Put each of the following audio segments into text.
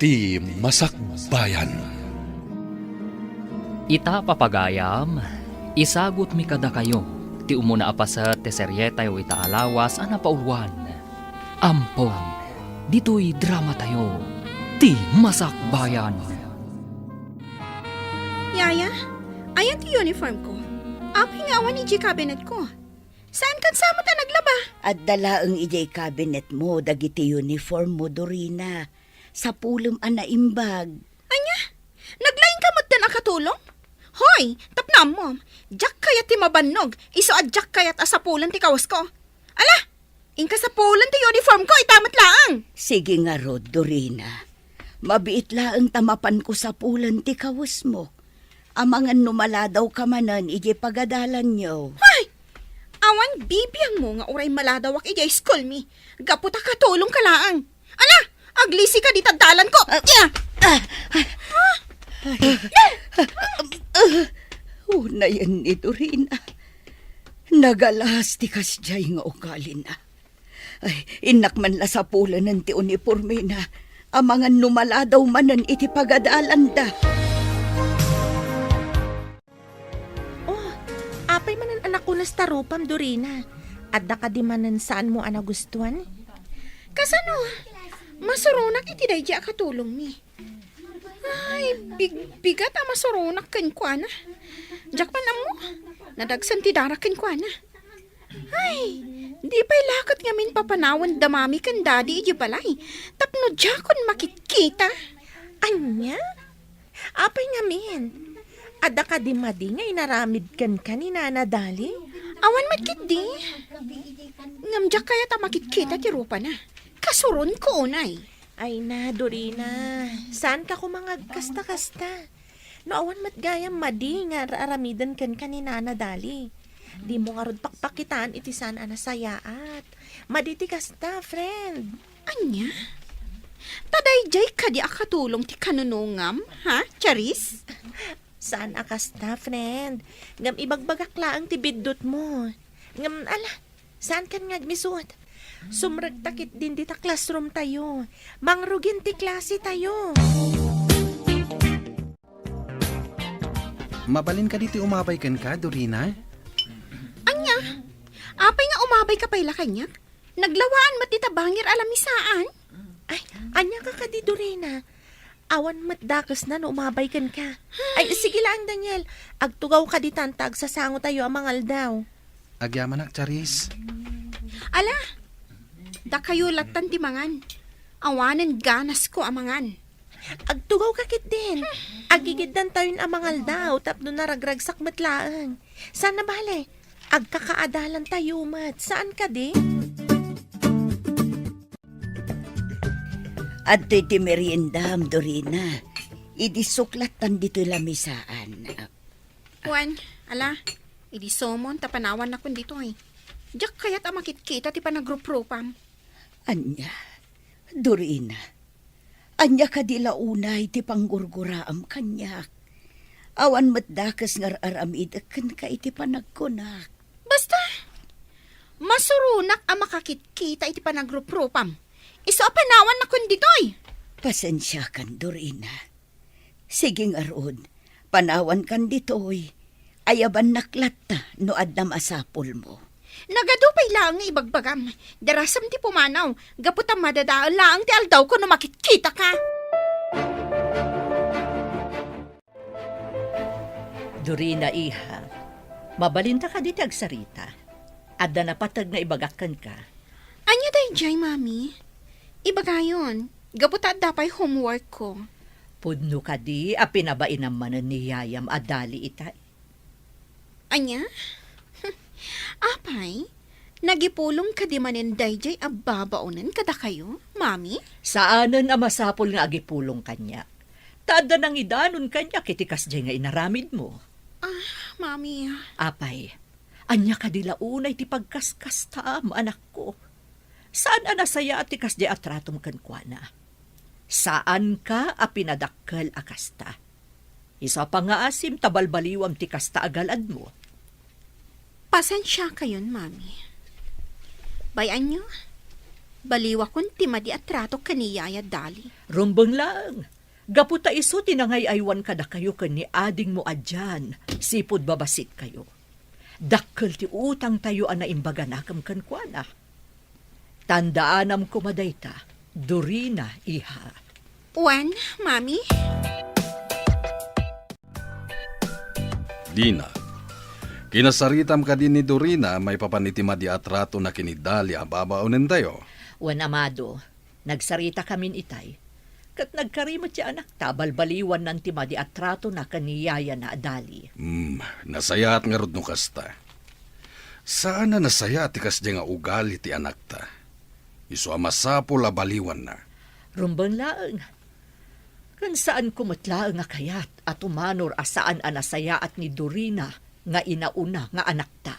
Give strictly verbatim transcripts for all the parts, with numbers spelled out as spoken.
Ti Masakbayan. Ita, papagayam, isagutmi kadakayo ti umuna a paset ti serietayo ita a lawas a napauluan. Ampon, ditoy dramatayo, Ti Masakbayan. Yaya, ayan ti uniform ko. Apay nga awan idiay cabinet ko? Saan ket sa met a naglaba? Adda laeng idiay cabinet mo dagiti uniform mo, Dorina. Sapulem a naimbag. Ania? Naglaingka metten a katulong? Hoy, tapno ammom, diak kayat ti mabannog, isu a diak kayat a sapulen ti kawasko. Ala, inka sapulen ti uniform ko, ita met laeng. Sige ngarud, Dorina. Mabiit laeng ta mapanko sapulen ti kawesmo. Amangan no maladawka manen idiay pagadalanyo. Ay! Awan bibiangmo nga uray maladawak idiay school mi. Gapu ta katulongka laeng. Ala, aglisika dita dalan ko. Ah, ah, ah, ah, unayen ni Dorina. Nagalas ti kasdiay nga ugalina. Ay, innak man la sapulenen ti unipormena. Amangan no maladaw manen iti pagadalanda. Oh, apay manen a nakunas ta rupam, Dorina? Adda kadi manen saanmo a nagustuan? Kasano? Masuronak iti daydi a katulongmi. Ay, big-, bigat a masuronak kenkuana. Diak man ammo, nadagsen ti darak kenkuana. Ay, di pay la ket ngamin papanawan da Mami ken Daddy idiay balay tapno diakon makitkita. Ania? Apay ngamin? Adda kadi madi nga inaramid kenka ni Nana Dali? Awan met ketdi. Ngem diak kayat a makitkita ti rupana. Kasuronko unay. Ay na, Dorina. Saanka koma nga agkasta-kasta. No awan met gayam madi nga ar-aramiden kenka ni Nana Dali, dimo ngarud pakpakitaan iti saan a nasayaat. Madi ti kasta, friend. Ania? Ta daydiay kadi a katulong ti kanunongam, ha, Charis? Saan a kasta, friend. Ngem ibagbagak laeng ti biddutmo. Ngem, ala, saankan nga agmisut. Sumrekta ketdin dita classroom tayo. Mangrugin ti klase tayo. Mabalin kadi ti umabay kenka, Dorina? Ania? Apay nga umabayka pay la kaniak? Naglawaan met dita bangir a lamisaan. Ay, ania ka kadi, Dorina? Awan met dakesna no umabay kenka. Ay, sige laeng, Daniel. Agtugawka ditan ta agsasango tayo a mangaldaw. Agyamanak, Charis. Ala, dakayo lattan ti mangan. Awanen ganasko a mangan. Agtugawka ketdin. Agigiddan tayon a mangaldaw tapno naragragsak met laeng. Saan a bale, agkakaadalan tayo met. Saan kadi? Adtoy ti meriendam, Dorina. Idi suklattan ditoy lamisaan. Wen, ala, idi sumon ta panawannakon ditoy. Diak kayat a makitkita ti panagruprupam. Ania, Dorina, ania kadi la unay ti panggurguraam kaniak? Awan met dakes nga ar-aramidek kenka iti panagkunak. Basta, masuronak a makakitkita iti panagruprupam. Isu a panawannakon ditoy. Pasensiakan, Dorina. Sige ngarud, panawankan ditoy. Ayabannak latta no adda masapulmo. Nagadu pay laeng nga ibagbagam. Darasem ti pumanaw, gapu ta madadael laeng ti aldawko no makitkitaka. Dorina, iha, mabalinta kadi ti agsarita? Adda napateg nga ibagak kenka. Ania daydiay, Mami? Ibagayon, gapu ta adda pay homework ko. Pudno kadi a pinabainam manen ni yayam a dali itay? Ania? Apay, nagipulong kadi manen daydiay a babaonen kadakayo, Mami? Saanen a masapul nga agipulong kaniak. Ta adda nangidanon kaniak iti kasdiay nga inaramidmo. Ah, Mami. Apay, ania kadi la unay ti pagkaskastaam, anakko? Saan a nasayaat ti kasdiay a tratom kenkuana. Saanka a pinadakkel a kasta. Isu a pangngaasim ta balbaliwam ti kasta a galadmo. Pasensiakayon, Mami. Bay-anyo, Baliwakon ti madi a trato ken ni Yaya Dali. Rumbeng laeng. Gapu ta isu ti nangay-aywan kadakayo ken ni adingmo a Jan, sipud babasitkayo. Dakkel ti utangtayo a naimbaganakem kenkuana. Tandaanam koma dayta, Dorina, iha. Wen, Mami? Dina, kinasaritam kadi ni Dorina maipapan iti madi a tratona ken ni Dali a babaonentayo? Wen, Amado, nagsaritakamin itay. Ket nagkari met ti anakta a balbaliwannan ti madi a tratona ken ni yayana a Dali. Hmm, nasayaat ngarud no kasta. Saan a nasayaat ti kasdiay nga ugali ti anakta. Isu a masapul a baliwanna. Rumbeng laeng. Ken saanko met laeng a kayat a tumanor a saan a nasayaat ni Dorina nga inauna nga anakta.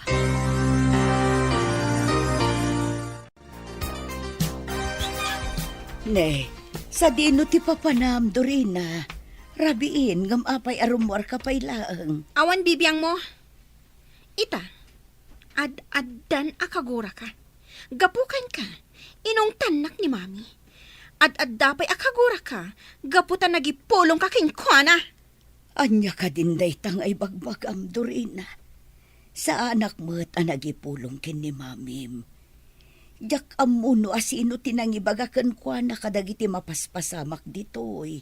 Ne, sadino ti papanam, Dorina? Rabiin, ngem apay a rummuarka pay laeng? Awan bibiangmo. Ita, ad-addan a kaguraka. Gapu kenka, inungtannak ni Mami. Ad-adda pay a kaguraka, gapu ta nagipulongka kenkuana. Ania kadin dayta nga ibagbagam, Dorina? Saanak met a nagipulong ken ni Mamim. Diak ammo no asino ti nangibaga kenkuana kadagiti mapaspasamak ditoy.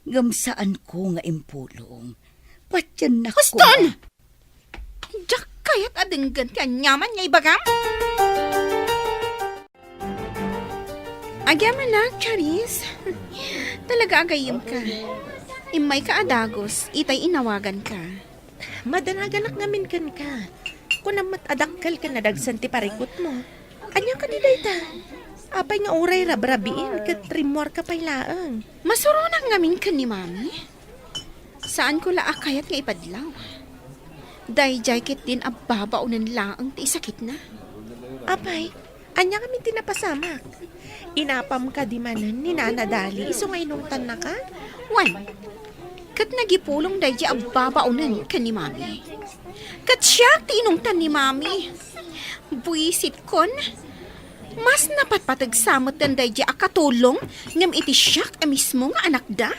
Ngem saanko nga impulong. Patiennak Huston! Koma. Diak kayat a denggen ti aniaman nga ibagam. Agyamanak, Charis. Talaga agayemka. Immayka a dagus, itay inawaganka. Madanaganak ngamin kenka. Kunam met a dakkel ken nadagsen ti parikutmo. Ania kadi dayta? Apay nga uray rabrabiin ket rimmuarka pay laeng? Masuronak ngamin ken ni Mami. Saanko la a kayat nga ipadlaw. Daydiay ketdin a babaonen laeng ti isakitna. Apay, ania ngamin ti napasamak? Inapam kadi manen ni Nana Dali isu nga inungtannaka? Wen, ket nagipulong daydiay a babaonen ken ni Mami. Ket siak ti inungtan ni Mami. Buisitkon, mas napatpateg sa metten daydiay a katulong ngem iti siak a mismo nga anakda.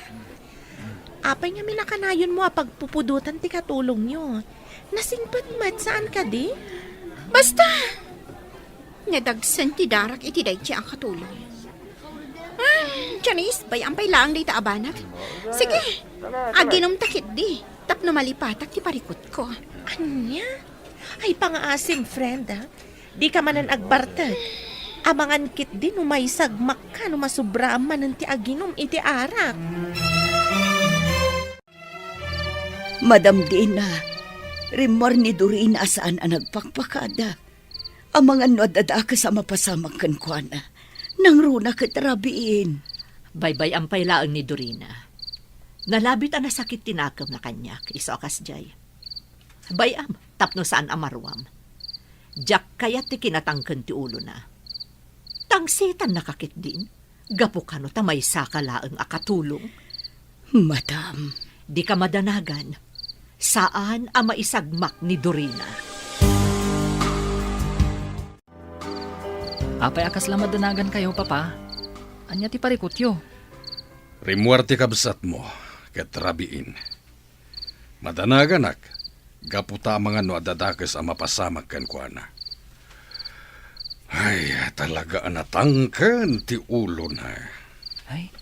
Apay ngamin a kanayonmo a pagpupudotan ti katulongyo? Nasingpet met, saan kadi? Basta! Nadagsen ti darak iti daydiay a katulong. Ah, Janice, bay-am pay laeng dayta a banag. Sige, aginumta ketdi, tapno malipatak ti parikutko. Ania? Ay, pangaasim, friend, ah. Dika manen agbartek. Amangan ketdi no maisagmakka no masubraam manen ti aginum iti arak. Madam Dina, rimmuar ni Dorina a saan a nagpakpakada. Amangan no adda dakes a mapasamak kenkuana. Nangruna ket rabiin. Baybay-am pay laeng ni Dorina. Nalabit a nasakit ti nakemna kaniak, isu a kasdiay. Bay-am, tapno saan a maruam. Diak kayat ti kinatangken ti ulona. Tangsetannaka ketdin, gapu kano ta maysaka laeng a katulong. Madam. Dika madanagan. Saan a maisagmak ni Dorina. Apay a kasla madanagankayo, Papa? Ania ti parikutyo? Rimmuar ti kabsatmo, ket rabiin. Madanaganak, gapu ta amangan no adda dakes a mapasamak kenkuana. Ay, talaga a natangken ti ulona. Ay,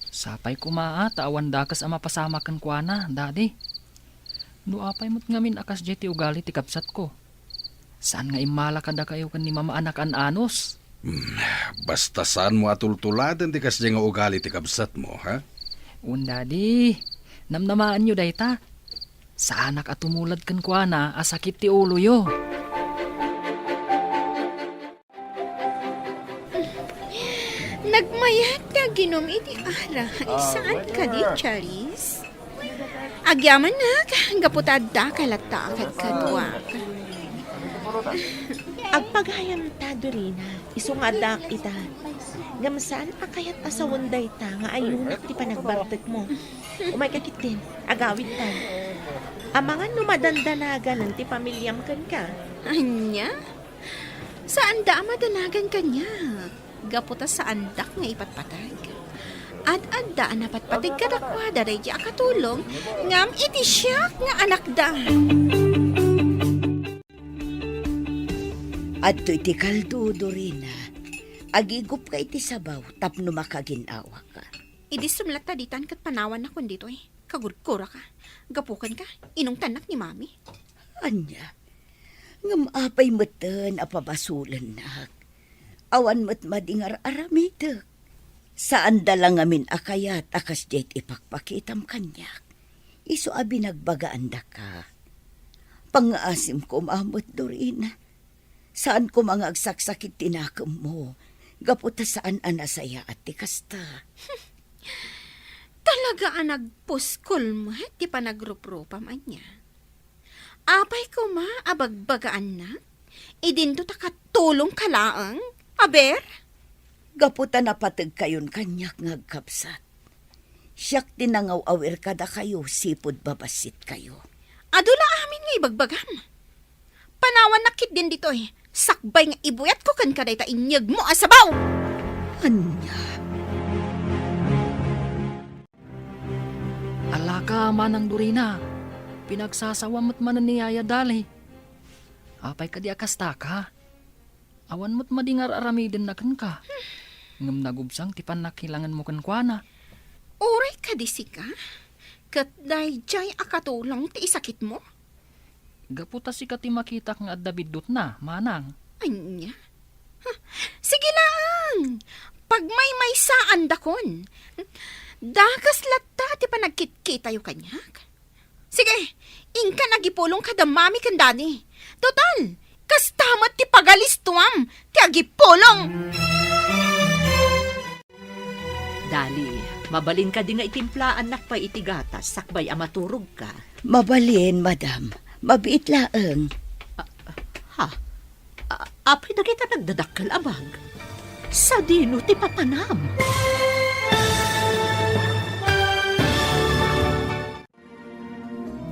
sapay koma ta awan dakes a mapasamak kenkuana, Daddy. No apay met ngamin a kasdiay ti ugali ti kabsatko. Saan nga immala kadakayo ken ni Mama a nakaan-anos? Hmm, basta saanmo a tultuladen ti kasdiay nga ugali ti kabsatmo, ha? Wen, Daddy. Namnamaenyo dayta. Saanak a tumulad kenkuana a sakit ti uloyo. Nagmayat ti aginum iti arak. Saan kadi, Charis? Agyamanak, gapu ta adda ka latta a kadkaduak. Agpagayam ta, Dorina, isu nga addaak ita. Ngem saan a kayat a sawen dayta nga ayunak ti panagbartekmo. Umayka ketdin, agawidtan. Amangan no madandanaganen ti pamiliam kenka. Ania? Saanda a madanagan kaniak. Gapu ta saandak nga ipatpateg. Ad-adda a napatpateg kadakuada daydi a katulong, ngem iti siak nga anakda. Adtoy ti kaldo, Dorina. Agigupka iti sabaw tapno makagin-awaka. Idi sumlatta ditan ket panawanakon ditoy. Kagurguraka. Gapu kenka, inungtannak ni Mami. Ania? Ngem apay metten a pabasolennak? Awan met madi nga ar-aramidek. Saanda la ngamin a kayat a kasdiay ti ipakpakitam kaniak. Isu a binagbagaandaka. Pangngaasim koma met, Dorina. Saan koma nga agsaksakit ti nakemmo, gapu ta saan a nasayaat ti kasta. Talaga a nagpuskol met ti panagruprupam, ania? Apay koma a bagbagaannak? Idinto ta katulongka laeng? Aber? Gapu ta napategkayon kaniak nga agkabsat. Siak ti nangaw-awir kadakayo, sipud babassitkayo. Adu la amin nga ibagbagam. Panawannak ketdin ditoy, sakbay nga ibuyatko kenka dayta inyegmo a sabaw! Ania? Alaka, Manang Dorina. Pinagsasawam met manen ni Yaya Dali. Apay kadi a kastaka? Awan met madi nga ar-aramidenna kenka. Ngem nagubsang ti pannakilangenmo kenkuana. Uray kadi sika, ket daydiay a katulong ti isakitmo? Gapu ta sika ti makitak nga adda biddutna, manang. Ania? Huh, sige laeng! Pagmaymaysaandakon. Dakes latta ti panagkitkitayo kaniak. Sige, inkan agipulong kada mami ken dadi. Total, kasta met ti pagalistuam ti agipulong. Dali, mabalin kadi nga itimplaannak pay iti gatas sakbay a maturogka? Mabalin, madam. Mabiit laeng. Ah, ha? Ah, apay dagita nagdadakkel a bag? Sadino ti papanam?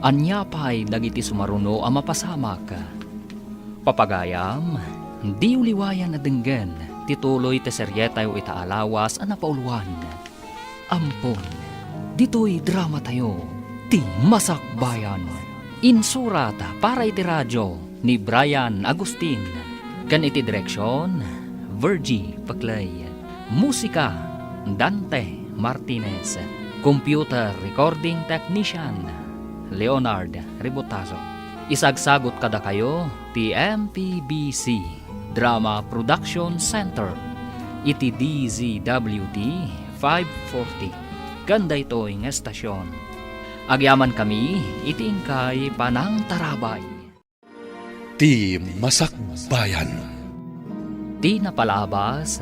Ania pay dagiti sumaruno a mapasamak? Papagayam, diyo liwayan a denggen ti tuloy ti serietayo ita a lawas a napauluan. Ampon, ditoy dramatayo, ti Masakbayan. Insurat para iti radio ni Brian Agustin, ken iti direksion, Virgie Peclay. Musika, Dante Martinez. Computer recording technician, Leonard Ributazo. Isagsagut kadakayo ti M P B C Drama Production Center iti D Z W T five forty ken daytoy nga estasion. Agyamankami iti inkay panangtarabay. Ti Masakbayan. Ti napalabas,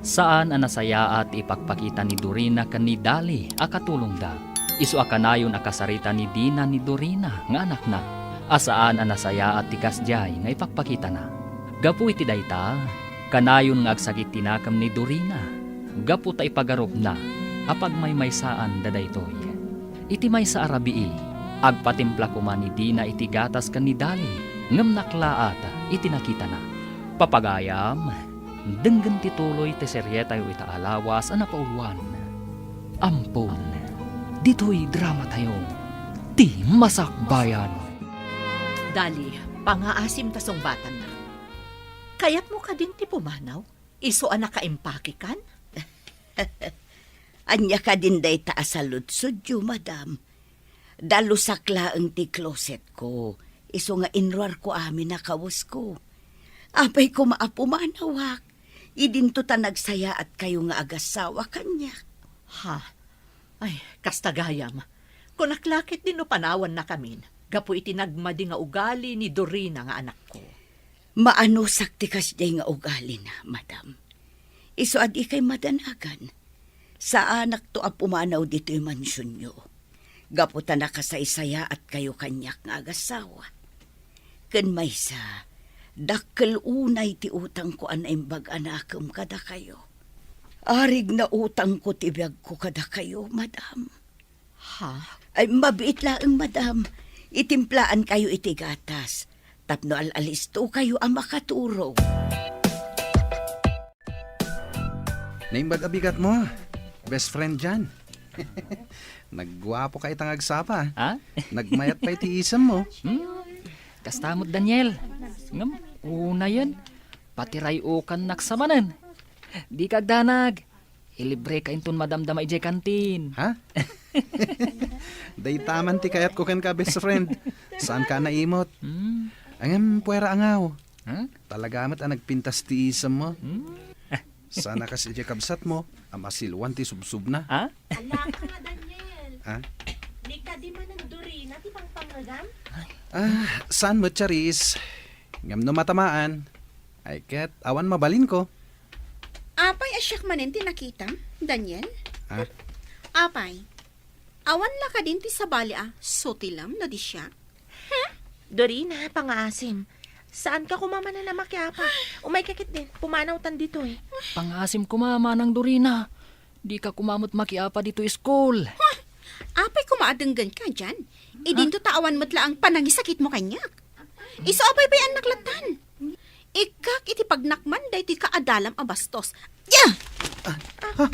saan a nasayaat ti ipakpakita ni Dorina ken ni Dali a katulongda. Isu a kanayon a kasarita ni Dina ni Dorina nga anakna, a saan a nasayaat ti kasdiay nga ipakpakitana. Gapu iti dayta, kanayon nga agsakit ti nakem ni Dorina, gapu ta ipagarupna a pagmaymaysaanda daytoy. Iti maysa a rabii, agpatimpla koma ni Dina iti gatas ken ni Dali, ngem naklaat iti nakitana. Papagayam, denggen ti tuloy ti serietayo ita a lawas a napauluan. Ampon, ditoy dramatayo, ti Masakbayan. Dali, pangaasim ta sungbatanna. Kayatmo kadin ti pumanaw? Isu a nakaimpakekan? Ania kadin dayta a saludsodyo, madam? Dalusak laeng ti closetko, isu nga inruarko amin a kawesko. Apay koma a pumanawak, idinto ta nagsayaatkayo nga agassawa kaniak. Ha? Ay, kasta gayam. Kunak la ketdi no panawannakamin, gapu iti nagmadi nga ugali ni Dorina nga anakko. Maanusak ti kasdiay nga ugalina, madam. Isu a dikay madanagan, saanakto a pumanaw ditoy mansionyo, gapu ta nakasaysayaatkayo kaniak nga agassawa. Ken maysa, dakkel unay ti utangko a naimbag a nakem kadakayo. Arig na utangko ti biagko kadakayo, madam. Ha? Ay, mabiit laeng, madam. Itimplaankayo iti gatas tapno al-alistokayo a makaturog. Naimbag a bigat mo, best friend Jan. Nagguapo ka ita nga agsapa. Ha? Nagmayat pay ti isem mo. Hmm? Kasta met, Daniel. Ngem, unayen, patiray-okannak sa manen. Di ka agdanag. Ilibre ka inton madamdama idiay kantin. Ha? Dayta man ti kayatko kenka, best friend. Saan ka naimot? Hmm. Ngem, puera angaw. Ha? Talaga met a nagpintas ti isem mo. Hmm? Saan a kas idiay kabsat mo, a masiluan ti subsubna. Ha? Ala ka nga, Daniel. Ha? Di kadi manen Dorina ti pangpangngegam? Ah, saan met, Charis? Ngem no matamaan, ay ket awan mabalinko. Apay a siak manen ti nakitam, Daniel? Ha? Apay, awan la kadin ti sabali a sutilem no di siak? Dorina, pangaasim. Saan ka koma manen a makiapa? Umay ka ketdin, pumanawtan ditoy. Pangaasim koma, Manang Dorina. Di ka koma met makiapa ditoy school. Huh! Apay koma a denggenka, Jan? Idinto ta awan met laeng panangisakitmo kaniak. Isu a baybayannak lattan. Ikkak iti pagnakman daytoy kaadalam a bastos. Ya! Ah, ha?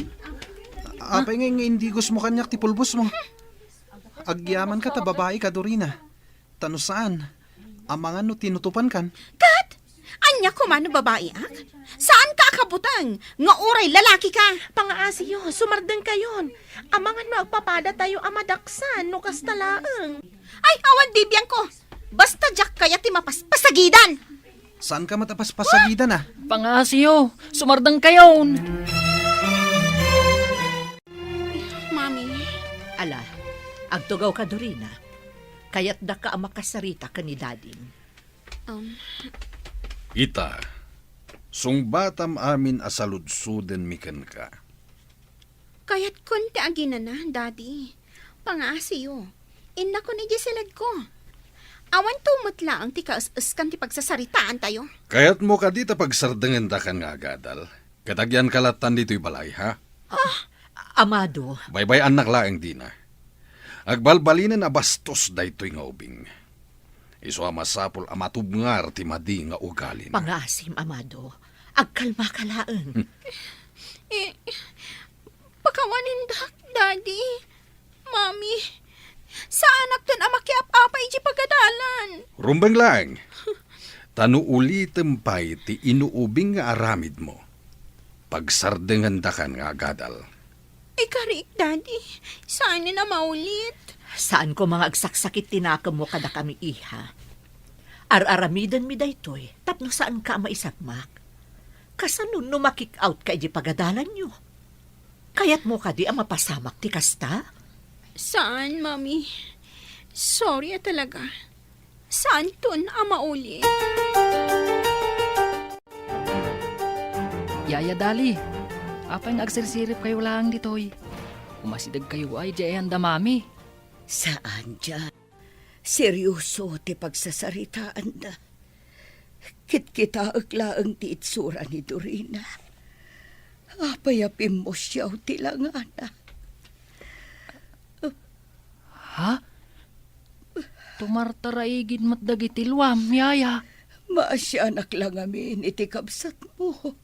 Apay nga, nga indigosmo kaniak ti pulbosmo? Agyamanka ta babaika, Dorina. Ta no saan, amangan no tinutupankan. Kat? Ania koma no babaiak? Saanka a kabuteng nga uray lalakika? Pangaasiyo, sumardengkayon. Amangan no agpapadatayo a madaksan no kasta laeng. Ay, awan di biangko. Basta diak kayat ti mapaspasagidan. Saanka met a paspasagidan, a? Pangaasiyo, sumardengkayon. Mami. Ala, agtugawka, Dorina. Kayatdaka a makasarita ken ni Dadim. Um. Ita, sungbatam amin a saludsodenmi kenka. Kayatkon ti aginana, Daddy. Pangaasiyo. Innakon idiay siledko. Awanto met laeng ti kaes-eskan ti pagsasaritaantayo. Kayatmo kadi ta pagsardengendakan nga agadal? Ket agyanka lattan ditoy balay, ha? Ah, Amado. Baybay-annak laeng, Dina. Agbalbalinen a bastos daytoy nga ubing. Isu a masapul a matubngar ti madi nga ugalina. Pangaasim, Amado. Agkalmaka laeng. Eh, pakawanindak, Daddy. Mami, saanakton a makiap-apa idiay pagadalan. Rumbeng laeng. Ta no ulitem pay ti inuubing nga aramidmo, pagsardengendakan nga agadal. Ikarik, Daddy. Saanen a maulit. Saan koma nga agsaksakit ti nakemmo kadakami, iha. Ar-aramidenmi daytoy tapno saanka a maisagmak. Kasano no ma-kick out ka idiay pagadalanyo? Kayatmo kadi a mapasamak ti kasta? Saan, Mami. Sorry a talaga. Saanton a maulit. Yaya Dali, apay nga agsirsiripkayo laeng ditoy? Umasidegkayo ay idiay ayan da Mami. Saan, Jan. Seryoso ti pagsasaritaanda. Kitkitaek laeng ti itsura ni Dorina. Apay a pimmusiaw ti langana. Ha? Tumartaraigid met dagiti luam, yaya. Maasianak la ngamin iti kabsatmo.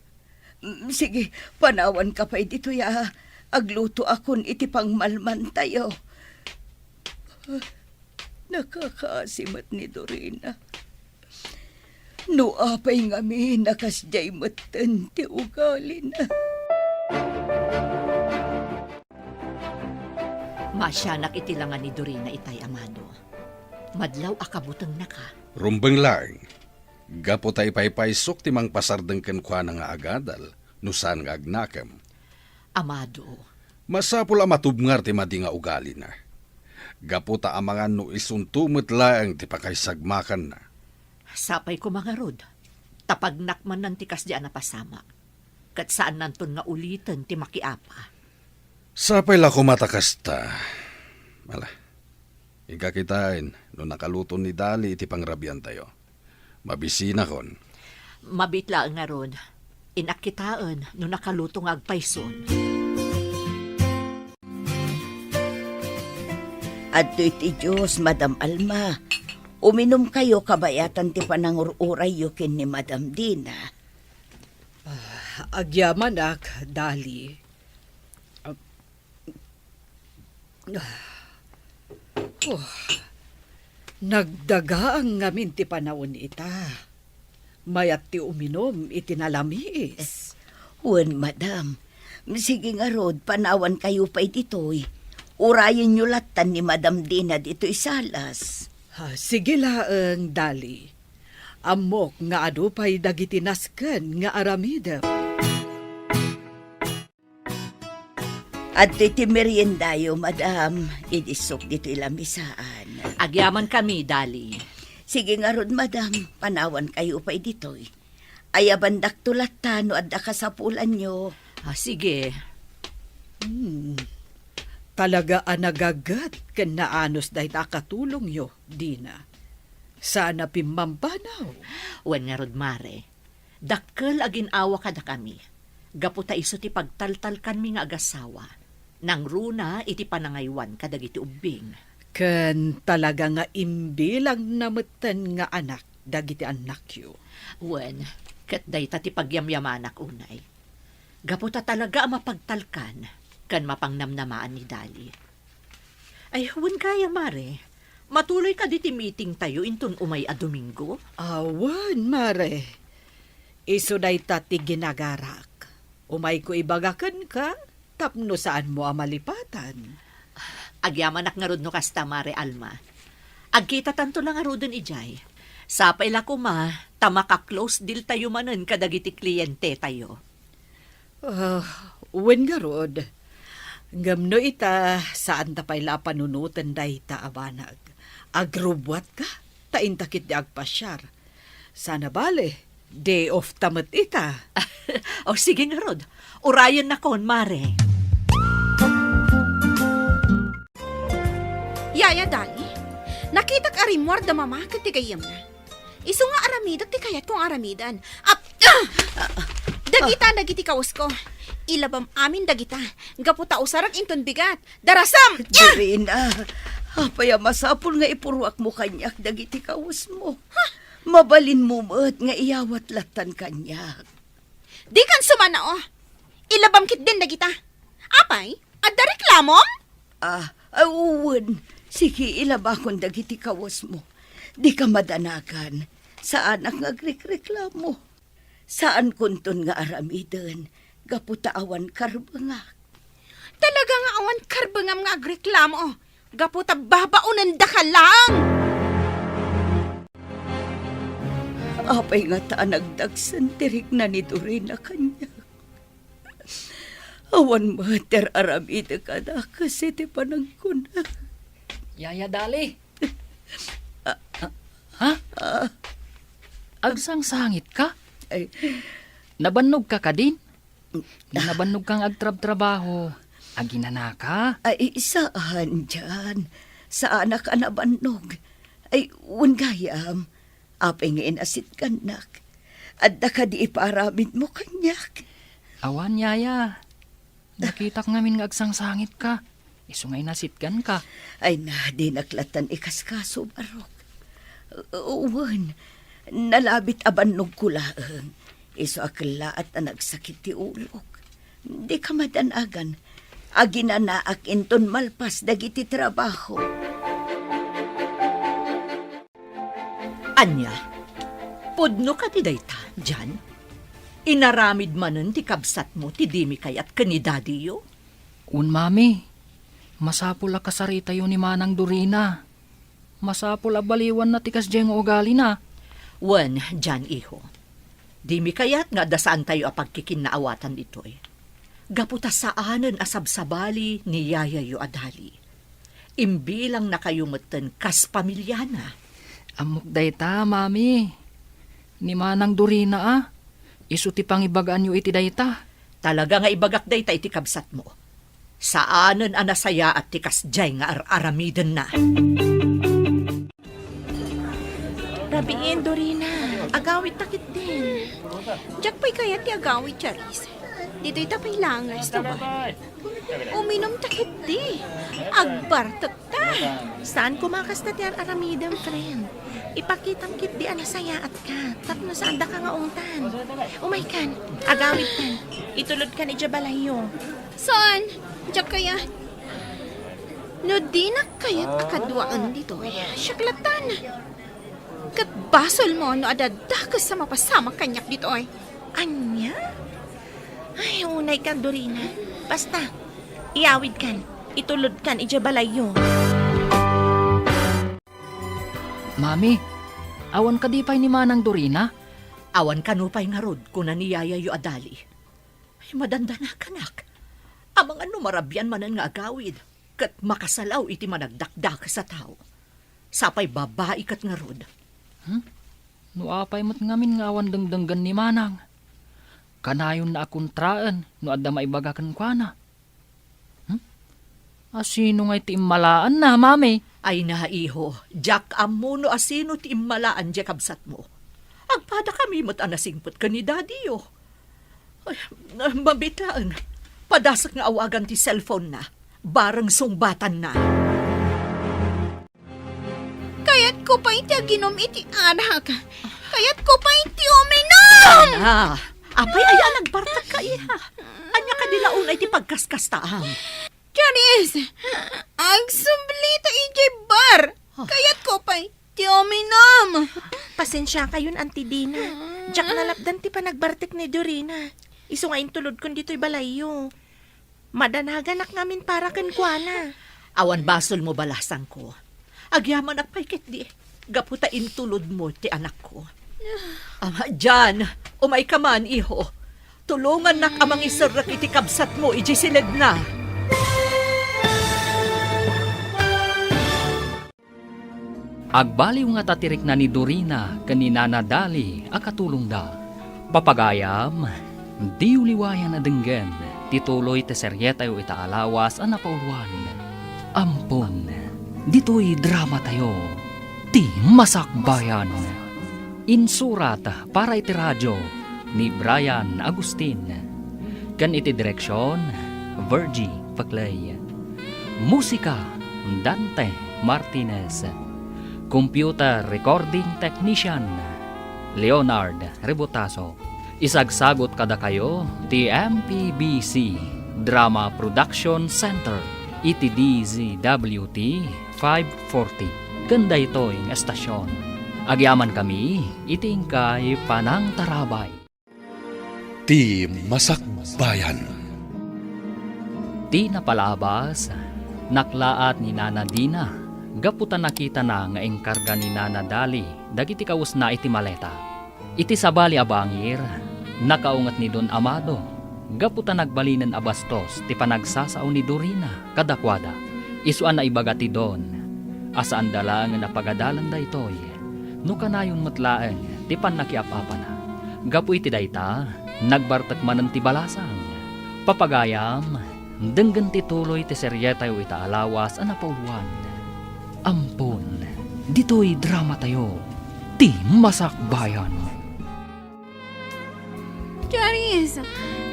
Mm, sige, panawanka pay ditoy a aglutoakon iti pangmalmantayo. Nakakaasi met ni Dorina. No apay ngamin a kasdiay metten ti ugalina. Maasianak iti langa ni Dorina itay, Amado. Madlaw a kabutengnaka. Rumbeng laeng. Gapu ta ipaypaysok ti mangpasardeng kenkuana nga agadal no saan nga agnakem. Amado. Masapul a matubngar ti madi nga ugalina. Gapu ta amangan no isunto met laeng ti pakaisagmakanna. Sapay koma ngarud, ta pagnakmannan ti kasdi a napasamak, ket saannanton nga uliten ti makiapa. Sapay la koma ta kasta. Ala, inka kitaen no nakaluton ni Dali iti pangrabiantayo. Mabisinakon. Mabiit laeng ngarud. Innak kitaen no nakaluto nga agpayson. Adtoy ti juice, Madam Alma. Uminumkayo kabayatan ti panangur-urayyo ken ni Madam Dina. Ah, Agyamanak, Dali. Oh, nagdagaang ngamin ti panawen ita. Mayat ti uminum iti nalamiis. Wen, madam. Sige ngarud, panawankayo pay ditoy. Urayenyo lattan ni Madam Dina ditoy salas. Ah, sige laeng, Dali. Ammok nga adu pay dagiti nasken nga aramidem. Adtoy ti meriendayo, madam. Idi sok ditoy lamisaan. Agyamankami, Dali. Sige ngarud, madam. Panawankayo pay ditoy. Ayabandakto latta no adda kasapulanyo. Ah, sige. Hmm. Talaga a nagaget ken naanus dayta a katulongyo, Dina. Saan a pimmampanaw. Wen ngarud, Mare. Dakkel a gin-awa kadakami, gapu ta isu ti pagtaltalkanmi nga agasawa, nangruna iti panangaywan kadagiti ubbing. Ken talaga nga imbilangna metten nga anak dagiti annakyo. Wen, ket dayta ti pagyamyamanak unay. Gapu ta talaga a mapagtalkan ken mapangnamnamaan ni Dali. Ay, wen gayam, Mare. Matuloy kadi ti meeting tayo inton umay a Domingo? Awan, Mare. Isu dayta ti ginagarak. Umayko ibaga kenka tapno saanmo a malipatan. Agyamanak ngarud no kasta, Mare Alma. Agkitatanto la ngaruden idiay. Sapay la koma ta maka-close deal tayo manen kadagiti kliente tayo. Ah, wen ngarud. Ngem no ita, saanta pay la a panunoten dayta a banag. Agrubbuatka, ta inta ketdi agpasiar. Saan a bale, day off ta met ita. O, sige ngarud. Urayennakon, Mare. Yaya Dali, nakitak a rimmuar da Mama ket ti gayyemna. Isu nga aramidek ti kayatko nga aramiden. Ap-, ah! Dagita dagiti kawesko. Ilabam amin dagita. Gapu ta usarek inton bigat. Darasem! Dorina, apay a masapul nga ipuruakmo kaniak dagiti kawesmo? Mabalinmo met nga iyawat lattan kaniak. Dikan sumannao. Ilabam ketdin dagita. Apay? Adda reklamom? Ah, ah, wen. Sige, ilabakon dagiti kawesmo. Dika madanagan. Saanak nga agrekreklamo. Saankonton nga aramiden gapu ta awan karbengak. Talaga nga awan karbengam nga agreklamo gapu ta babaonendaka laeng. Apay ngata a nagdagsen ti rikna ni Dorina kaniak? Awan met ti ar-aramidek a dakes iti panagkuna. Yaya Dali. Ah, ah. Ha? Ah. Agsangsangitka? Ay. Nabannogka kadin? Nabannogkang agtrabtrabaho. Aginanaka? Ay, saan, Jan. Saanak a nabannog. Ay, wen gayam. Apay nga inasitgannak? Adda kadi ipaaramidmo kaniak? Awan, yaya. Nakitak ngamin nga agsangsangitka. Isu nga inasitganka. Ay na, dinak lattan ikaskaso, barok. U-, wen, nalabit a bannogko laeng. Isu a kellaat a nagsakit ti ulok. Dika madanagan. Aginanaak inton malpas dagiti trabaho. Ania? Pudno kadi dayta, Jan? Inaramid manen ti kabsatmo ti dimi kayat ken ni dadiyo? Wen, mami. Masapul a kasaritayo ni Manang Dorina. Masapul a baliwanna ti kasdiay nga ugalina. Wen, Jan, iho. Dimi kayat nga adda saantayo a pagkikinnaawatan ditoy. Gapu ta saanen a sabsabali ni yayayo a Dali. Imbilangnakayo metten kas pamiliana. Ammok dayta, mami. Ni Manang Dorina a. Isu ti pangibagaanyo iti dayta. Talaga nga ibagak dayta iti kabsatmo. Saanen a nasayaat ti kasdiay nga ar-aramidenna. Rabiin, Dorina. Agawidta ketdin. Diak pay kayat ti agawid, Charis. Ditoy ta pay laeng nga restoran. Uminumta ketdi. Agbartekta. Saan koma kasta ti ar-aramidem, friend? Ipakitam ketdi a nasayaatka tapno saandaka nga ungtan. Umaykan, agawidkan, itulodkan idiay balayyo. Saan? Diak kayat. No dinak kayat a kaduaen ditoy, siak lattan. Ket basolmo no adda dakes a mapasamak kaniak ditoy. Ania? Ay, unaykan, Dorina. Basta, iyawidkan, itulodkan idiay balayyo. Mami, awan kadi pay ni Manang Dorina? Awan kano pay ngarud, kuna ni yayayyo a Dali. Ay, madandanakanak. Amangan no marabian manen nga agawid, ket makasalaw iti managdakdakes a tao. Sapay babai ket ngarud. Hmm? No apay met ngamin nga awan dengdenggen ni Manang? Kanayonna a kontraen no adda maibaga kenkuana. Hmm? Asino ngay ti immalaanna, Mami? Ay na, iho, diak ammo no asino ti immalaan diay kabsatmo. Agpadakami met a nasingpet ken ni Daddy-yo. Ay, mabitaen. Padasek nga awagan ti cellphone-na. Bareng sungbatanna. Kayatko pay ti aginum iti arak. Kayatko pay ti uminum! Ah, apay aya a nagbartekka, iha? Ania kadi la unay ti pagkaskastaam? Charis! Agsublita idiay bar! Ah. Kayatko pay ti uminum! Pasensiakayon, Auntie Dina. Diak nalapdan ti panagbartek ni Dorina. Isu nga intulodkon ditoy balayyo. Madanaganak ngamin para kenkuana. Awan basolmo, balasangko. Agyamanak pay ketdi, gapu ta intulodmo ti anakko. Ah, Jan, umayka man, iho. Tulongannak a mangiserrek iti kabsatmo idiay siledna. Agbaliw ngata ti rikna ni Dorina ken ni Nana Dali a katulongda. Papagayam, diyo liwayan a denggen ti tuloy ti serietayo ita a lawas a napauluan. Ampon, ditoy dramatayo, ti Masakbayan. Insurat para iti radio ni Brian Agustin, ken iti direksion, Virgie Paclay. Musika, Dante Martinez. Computer recording technician, Leonard Rebotazo. Isagsagut kadakayo ti M P B C Drama Production Center iti D Z W T five forty ken daytoy nga estasion. Agyamankami iti inkay panangtarabay. Ti Masakbayan. Ti napalabas, naklaat ni Nana Dina gapu ta nakitana nga inkarga ni Nana Dali dagiti kawesna iti maleta. Iti sabali a bangir, nakaunget ni Don Amado gapu ta nagbalinen a bastos ti panagsasao ni Dorina kadakuada. Isu a naibaga ti Don a saanda laengen a pagadalan daytoy no kanayon met laeng ti pannakiap-apana. Gapu iti dayta, nagbartek manen ti balasang. Papagayam, denggen ti tuloy ti serietayo ita a lawas a napauluan. Ampon, ditoy dramatayo, ti Masakbayan. Charis,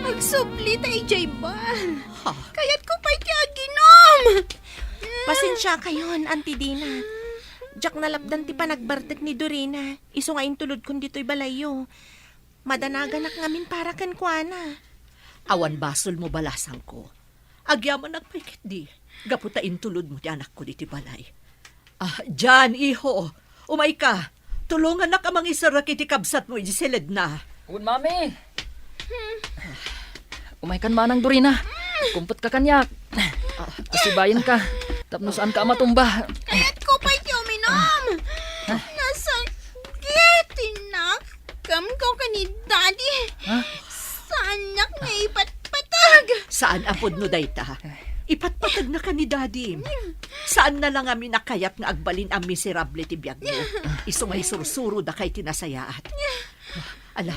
agsubli ta idiay bar. Ha? Kayatko pay ti aginum. Pasensiakayon, Auntie Dina. Diak nalapdan ti panagbartek ni Dorina, isu nga intulodkon ditoy balayyo. Madanaganak ngamin para kenkuana. Awan basolmo, balasangko. Agyamanak pay ketdi, gapu ta intulodmo ti anakko ditoy balay. Ah, Jan, iho, umayka. Tulongannak a mangiserrek iti kabsatmo iti siledna. Wen, Mami. Umaykan, Manang Dorina. Kumpetka kaniak. Asibayenka tapno saanka a matumba. Kayatko pay ti uminum. Nasakit ti nakemko ken ni Daddy. Ha? Saannak nga ipatpateg. Saan a pudno dayta. Ipatpategna ken ni Daddy. Saanna la ngamin a kayat nga agbalin a miserable ti biagmo. Isu nga isursuro daka iti nasayaat. Ala,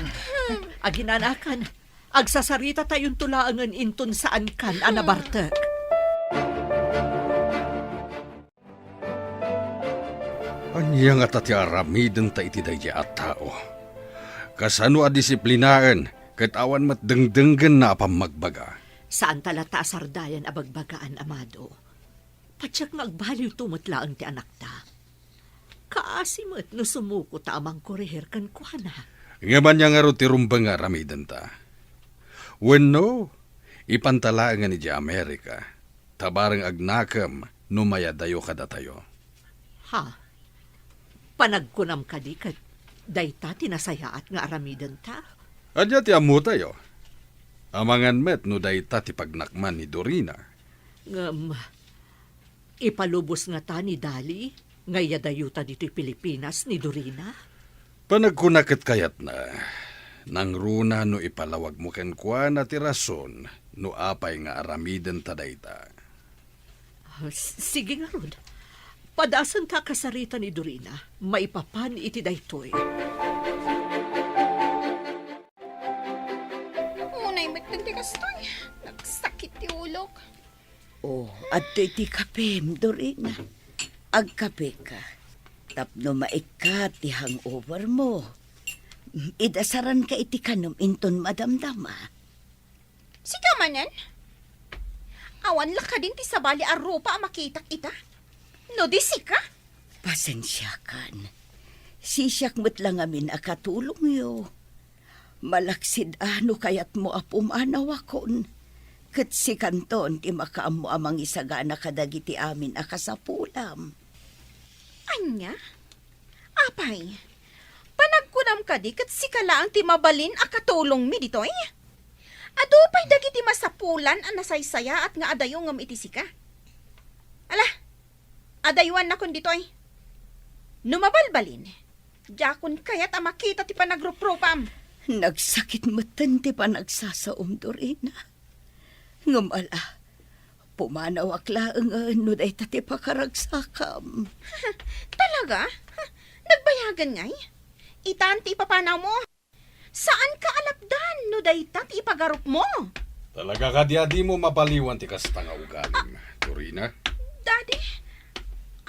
aginanakan. Agsasaritatayon laengen inton saankan a nabartek. Ania ngata ti aramidenta iti daydiay a tao? Kasano a disiplinaen ket awan met dengdenggenna a pammagbaga? Saanta latta a sardayan a bagbagaan, Amado. Patiek nga agbaliwto met laeng ti anakta. Kaasi met no sumuko ta a mangkorehir kenkuana. Ngem ania ngarud ti rumbeng nga aramidenta? Wenno, ipanta laengen idiay Amerika, ta bareng agnakem no mayadayo kadatayo. Ha? Panagkunam kadi ket dayta ti nasayaat nga aramidenta? Ania ti ammotayo? Amangan met no dayta ti pagnakman ni Dorina. Ngem, ipalubos ngata ni Dali nga iyadayota ditoy Pilipinas ni Dorina? Panagkuna ket kayatna, nangruna no ipalawagmo kenkuana ti rason no apay nga aramidenta dayta. Ah, s-, sige ngarud. Padasenta a kasarita ni Dorina, maipapan iti daytoy. Unay met ti kastoy. Nagsakit ti ulok. Oh, adtoy ti kapem, Dorina. Agkapeka. Tapno maikkat ti hangover mo. Idasaranka iti kanem inton madamdama. Sika manen? Awan la kadin ti sabali a rupa a makitak ita? No di sika? Pasensiakan. Sisiak met la ngamin a katulongyo. Malaksid a no kayatmo a pumanawakon, ket sikanton ti makaammo a mangisagana kadagiti amin a kasapulam. Ania? Apay, panagkunam kadi ket sika laeng ti mabalin a katulongmi ditoy? Adu pay dagiti masapulan a nasaysayaat nga adayo ngem iti sika. Ala, adayuannakon ditoy. No mabalbalin, diakon kayat a makita ti panagruprupam. Nagsakit metten ti panagsasaom, Dorina. Ngem ala, pumanawak laengen no dayta ti pakaragsakam. Talaga? Nagbayagen ngay? Itan ti ipapanawmo. Saanka a lapdan no dayta ti ipagarupmo. Talaga kadi a dimo mapaliwan ti kasta nga ugalim, Dorina? Daddy,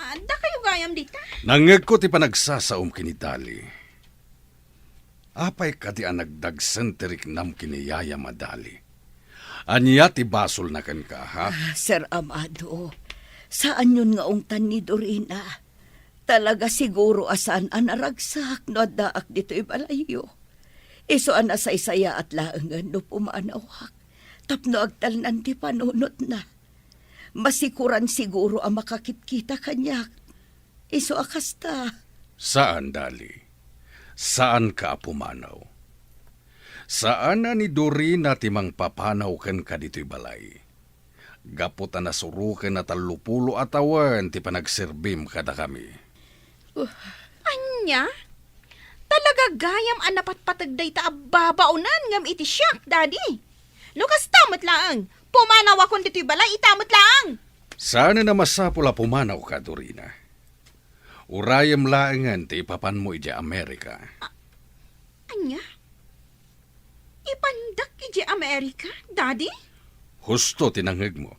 adda kayo gayam dita? Nangngegko ti panagsasaom ken ni Dali. Apay kadi a nagdagsen ti riknam ken ni Yaya a Dali? Ania ti basolna kenka, ha? Ah, Sir Amado, saanyon nga ungtan ni Dorina. Talaga siguro a saan a naragsak no addaak ditoy balayyo. Isu a nasaysayaat laengen no pumanawak tapno agtalnan ti panunotna. Masikoran siguro a makakitkita kaniak. Isu a kasta. Saan, Dali. Saanka a pumanaw. Saan a ni Dorina ti mangpapanaw kenka ditoy balay. Gapu ta nasuroken a tallopulo a tawen ti panagserbim kadakami. Ania? Talaga gayam a napatpateg dayta a babaonen ngem iti siak, Daddy. No kasta met laeng, pumanawakon ditoy balay ita met laeng. Saanen a masapul a pumanawka, Dorina. Urayem laengen ti ipapanmo idiay Amerika. A-, ania? Ipandak idiay Amerika, Daddy? Husto ti nangngegmo.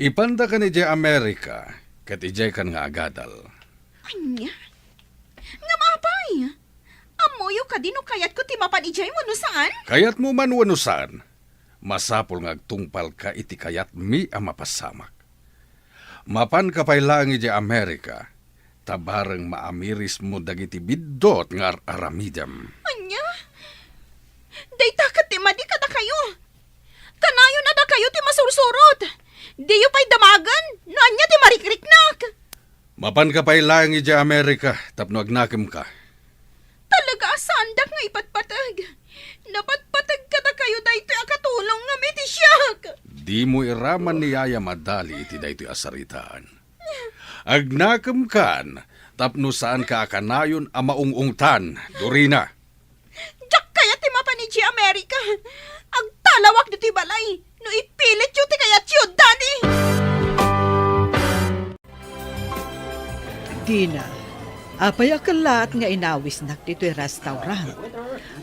Ipandakan idiay Amerika, ket idiaykan nga agadal. Ania? Ngem apay? Ammoyo kadi no kayatko ti mapan idiay wenno saan? Kayatmo man wenno saan, masapul nga agtungpalka iti kayatmi a mapasamak. Mapanka pay laeng idiay Amerika, ta bareng maamirismo dagiti biddut nga ar-aramidem. Ania? Dayta ket ti madi kadakayo. Kanayon a dakayo ti masursurot. Diyo pay damagen no ania ti marikriknak. Mapanka pay laeng idiay Amerika tapno agnakemka. Talaga a saandak nga ipatpateg. Napatpateg kadakayo daytoy a katulong ngem iti siak. Dimo iraman ni Yaya a Dali iti daytoy a saritaan. Agnakemkan tapno saanka a kanayon a maung-ungtan, Dorina. Diak kayat ti mapan idiay Amerika. Agtalawak ditoy balay no ipilityo ti kayatyo, Daddy. Dina, apay a kellaat nga inawisnak ditoy restaurant?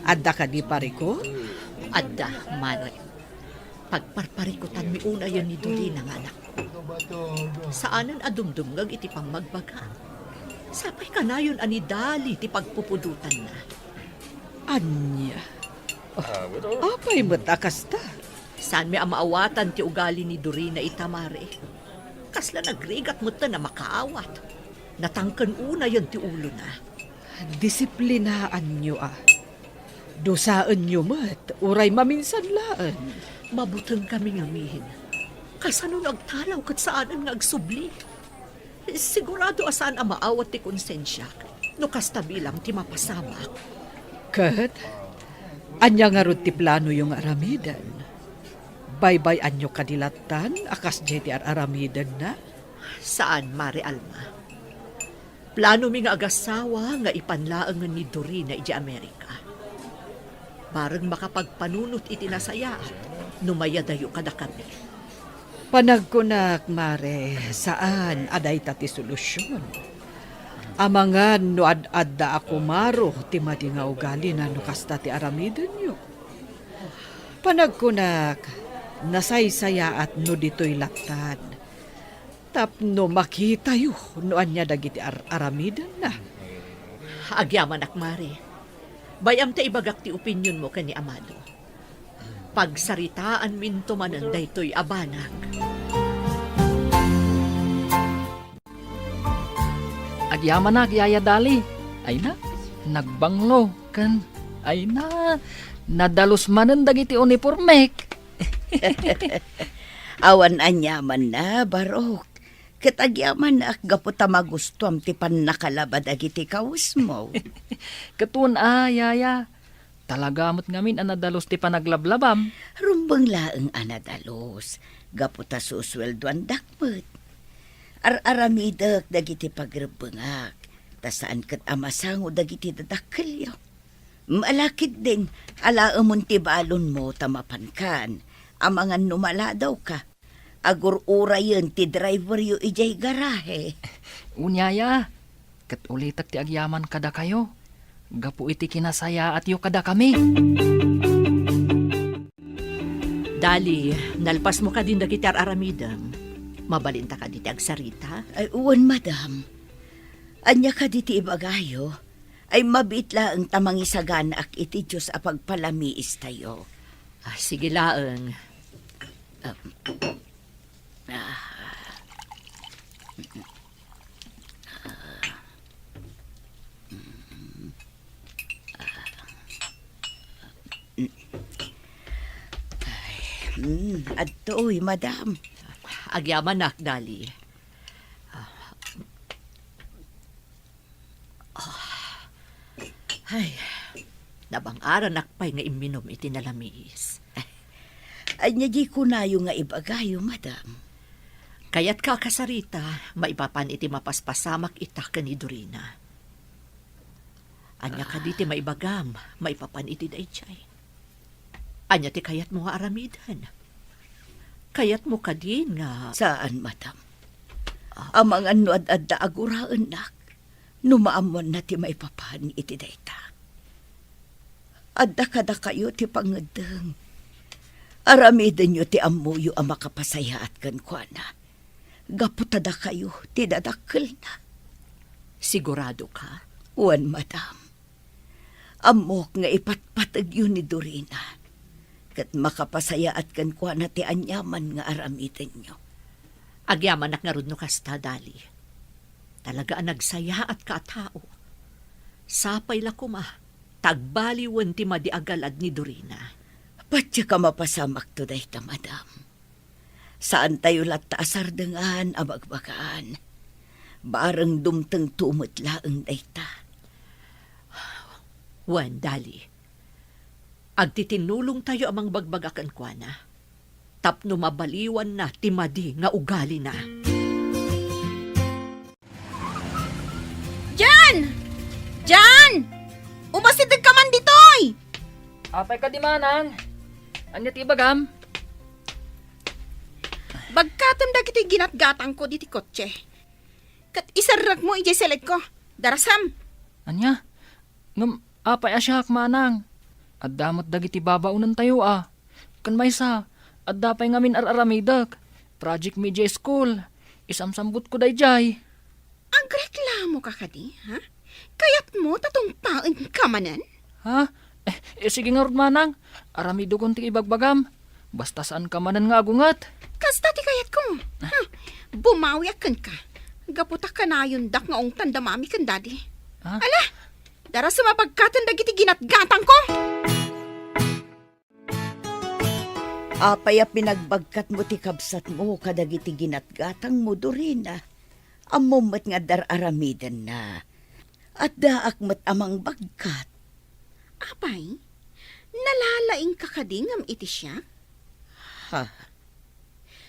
Adda kadi pariko? Adda, Mare. Pagparparikutanmi unayen ni Dorina nga anakko. Saanen a dumdumngeg iti pammagbaga. Sapay kanayon a ni Dali ti pagpupudotanna. Ania? Oh, apay met a kasta? Saanmi a maawatan ti ugali ni Dorina ita, Mare. Kasla nagrigat metten a makaawat. Natangken unayen ti ulona. Disiplinaanyo a. Dusaenyo met, uray maminsan laeng. Mabuteng kami ngamin. Kasano no agtalaw ket saanen nga agsubli? Sigurado a saan a maawat ti konsensiak no kasta bilang ti mapasamak. Ket, ania ngarud ti planoyo nga aramiden? Baybay-anyo kadi lattan a kasdiay ti ar-aramidenna? Saan, Mare Alma. Planomi nga agasawa nga ipan laengen ni Dorina idiay Amerika. Bareng makapagpanunot iti nasayaat no mayadayo kadakami. Panagkunak, Mare, saan a dayta ti solusion. Amangan no ad-adda a kumaro ti madi nga ugalina no kasta ti aramidenyo. Panagkunak, nasaysayaat no ditoy lattan. Tapno makitayo no ania dagiti ar-aramidenna. Agyamanak, Mare. Bay-am ta ibagak ti opinionmo ken ni Amado. Pagsaritaanminto manen daytoy a banag. Agyamanak, Yaya Dali. Ay na, nagbanglo, ken, ay na, nadalus manen dagiti unipormek. Awan aniamanna, Barok. Ket agyamanak gapu ta magustuam ti pannakalaba dagiti kawesmo. Ket wen a, Yaya. Talaga met ngamin a nadalus ti panaglablabam. Rumbeng laeng a nadalus, gapu ta susueldoandak met. Ar-aramidek dagiti pagrebbengak, ta saan ket a masango dagiti dadakkelyo. Ala ketdin, alaemon ti balonmo ta mapankan, amangan no maladawka. Agur-urayen ti driveryo idiay garahe. Wen, Yaya, ket ulitek ti agyaman kadakayo, gapu iti kinasayaatyo kadakami. Dali, nalpasmo kadin dagiti ar-aramidem. Mabalinta kadi ti agsarita? Ay, wen, madam. Ania kadi ti ibagayo? Ay, mabiit laeng ta mangisaganaak iti Dios a pagpalamiistayo. Ah, sige laeng. Ah, ah. Ay, mm, adtoy, madam. Agyamanak, Dali. Ah. Ah. Ay, nabang-aranak pay nga imminom iti nalamiis. Ania di kunayo nga ibagayo, madam? Kayatka a kasarita, maipapan iti mapaspasamak ita ken ni Dorina. Ania kadi ti maibagam maipapan iti daydiay? Ania ti kayatmo nga aramiden? Kayatmo kadin nga... Saan, madam. Ah. Amangan no ad-adda a guraennak, no maammoanna ti maipapan iti dayta. Adda kadakayo ti pangeddeng. Aramidenyo ti ammoyo a makapasayaat kenkuana. Gapu ta dakayo ti dadakkelna. Sigurado ka? Wen, madam. Ammok nga ipatpategyo ni Dorina, ket makapasayaat kenkuana ti aniaman nga aramidenyo. Agyamanak ngarud no kasta, Dali. Talaga a nagsayaatka a tao. Sapay la koma ta agbaliwen ti madi a galad ni Dorina. Patiek a mapasamakto dayta, madam. Saantayo latta a sardengan a bagbagaan. Bareng dumtengto met laeng dayta. Wen, Dali. Agtitinnulongtayo a mangbagbaga kenkuana tapno mabaliwanna ti madi nga ugalina. Jan! Jan! Umasidegka man ditoy! Apay kadi, manang? Ania ti ibagam? Bagkatem dagiti ginatgatangko diti kotse. Ket iserrekmo idiay seledko. Darasam! Ania? Ngem apay a siak, manang? Adda met dagiti babaonentayo a. Ken maysa, adda pay ngamin ar-aramidek. Project mi idiay school. Isamsambutko daydiay. Agreklamoka kadi, ha? Kayatmo ta tungpaenka manen? Ha? Eh, eh, sige ngarud, manang. Aramidekon ti ibagbagam. Basta saanka manen nga agunget. Kasta ti kayatko. Ha? Bumawiak kenka. Gapu ta kanayondak nga ungtan da Mami ken Daddy. Ha? Ala, dara sumabagkaten dagiti ginatgatangko. Apay a pinagbagkatmo ti kabsatmo kadagiti ginatgatangmo, Dorina? Ammom met nga adda ar-aramidenna. Addaak met a mangbagkat. Apay, nalalaingka kadi ngem iti siak? Ha?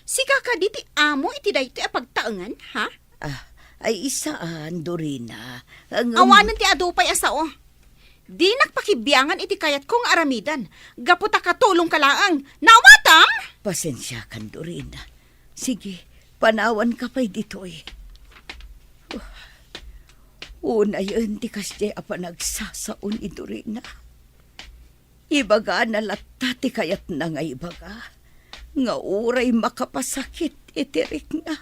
Sika kadi ti amo iti daytoy a pagtaengan, ha? Ah, ay, saan, Dorina. Ngem awanen ti adu pay a sao. Dinak pakibiangan iti kayatko nga aramiden, gapu ta katulongka laeng. Naawatam? Pasensiakan, Dorina. Sige, panawanka pay ditoy. Unayen ti kasdiay a panagsasao ni Dorina. Ibagana latta ti kayatna nga ibaga, nga uray makapasakit iti rikna.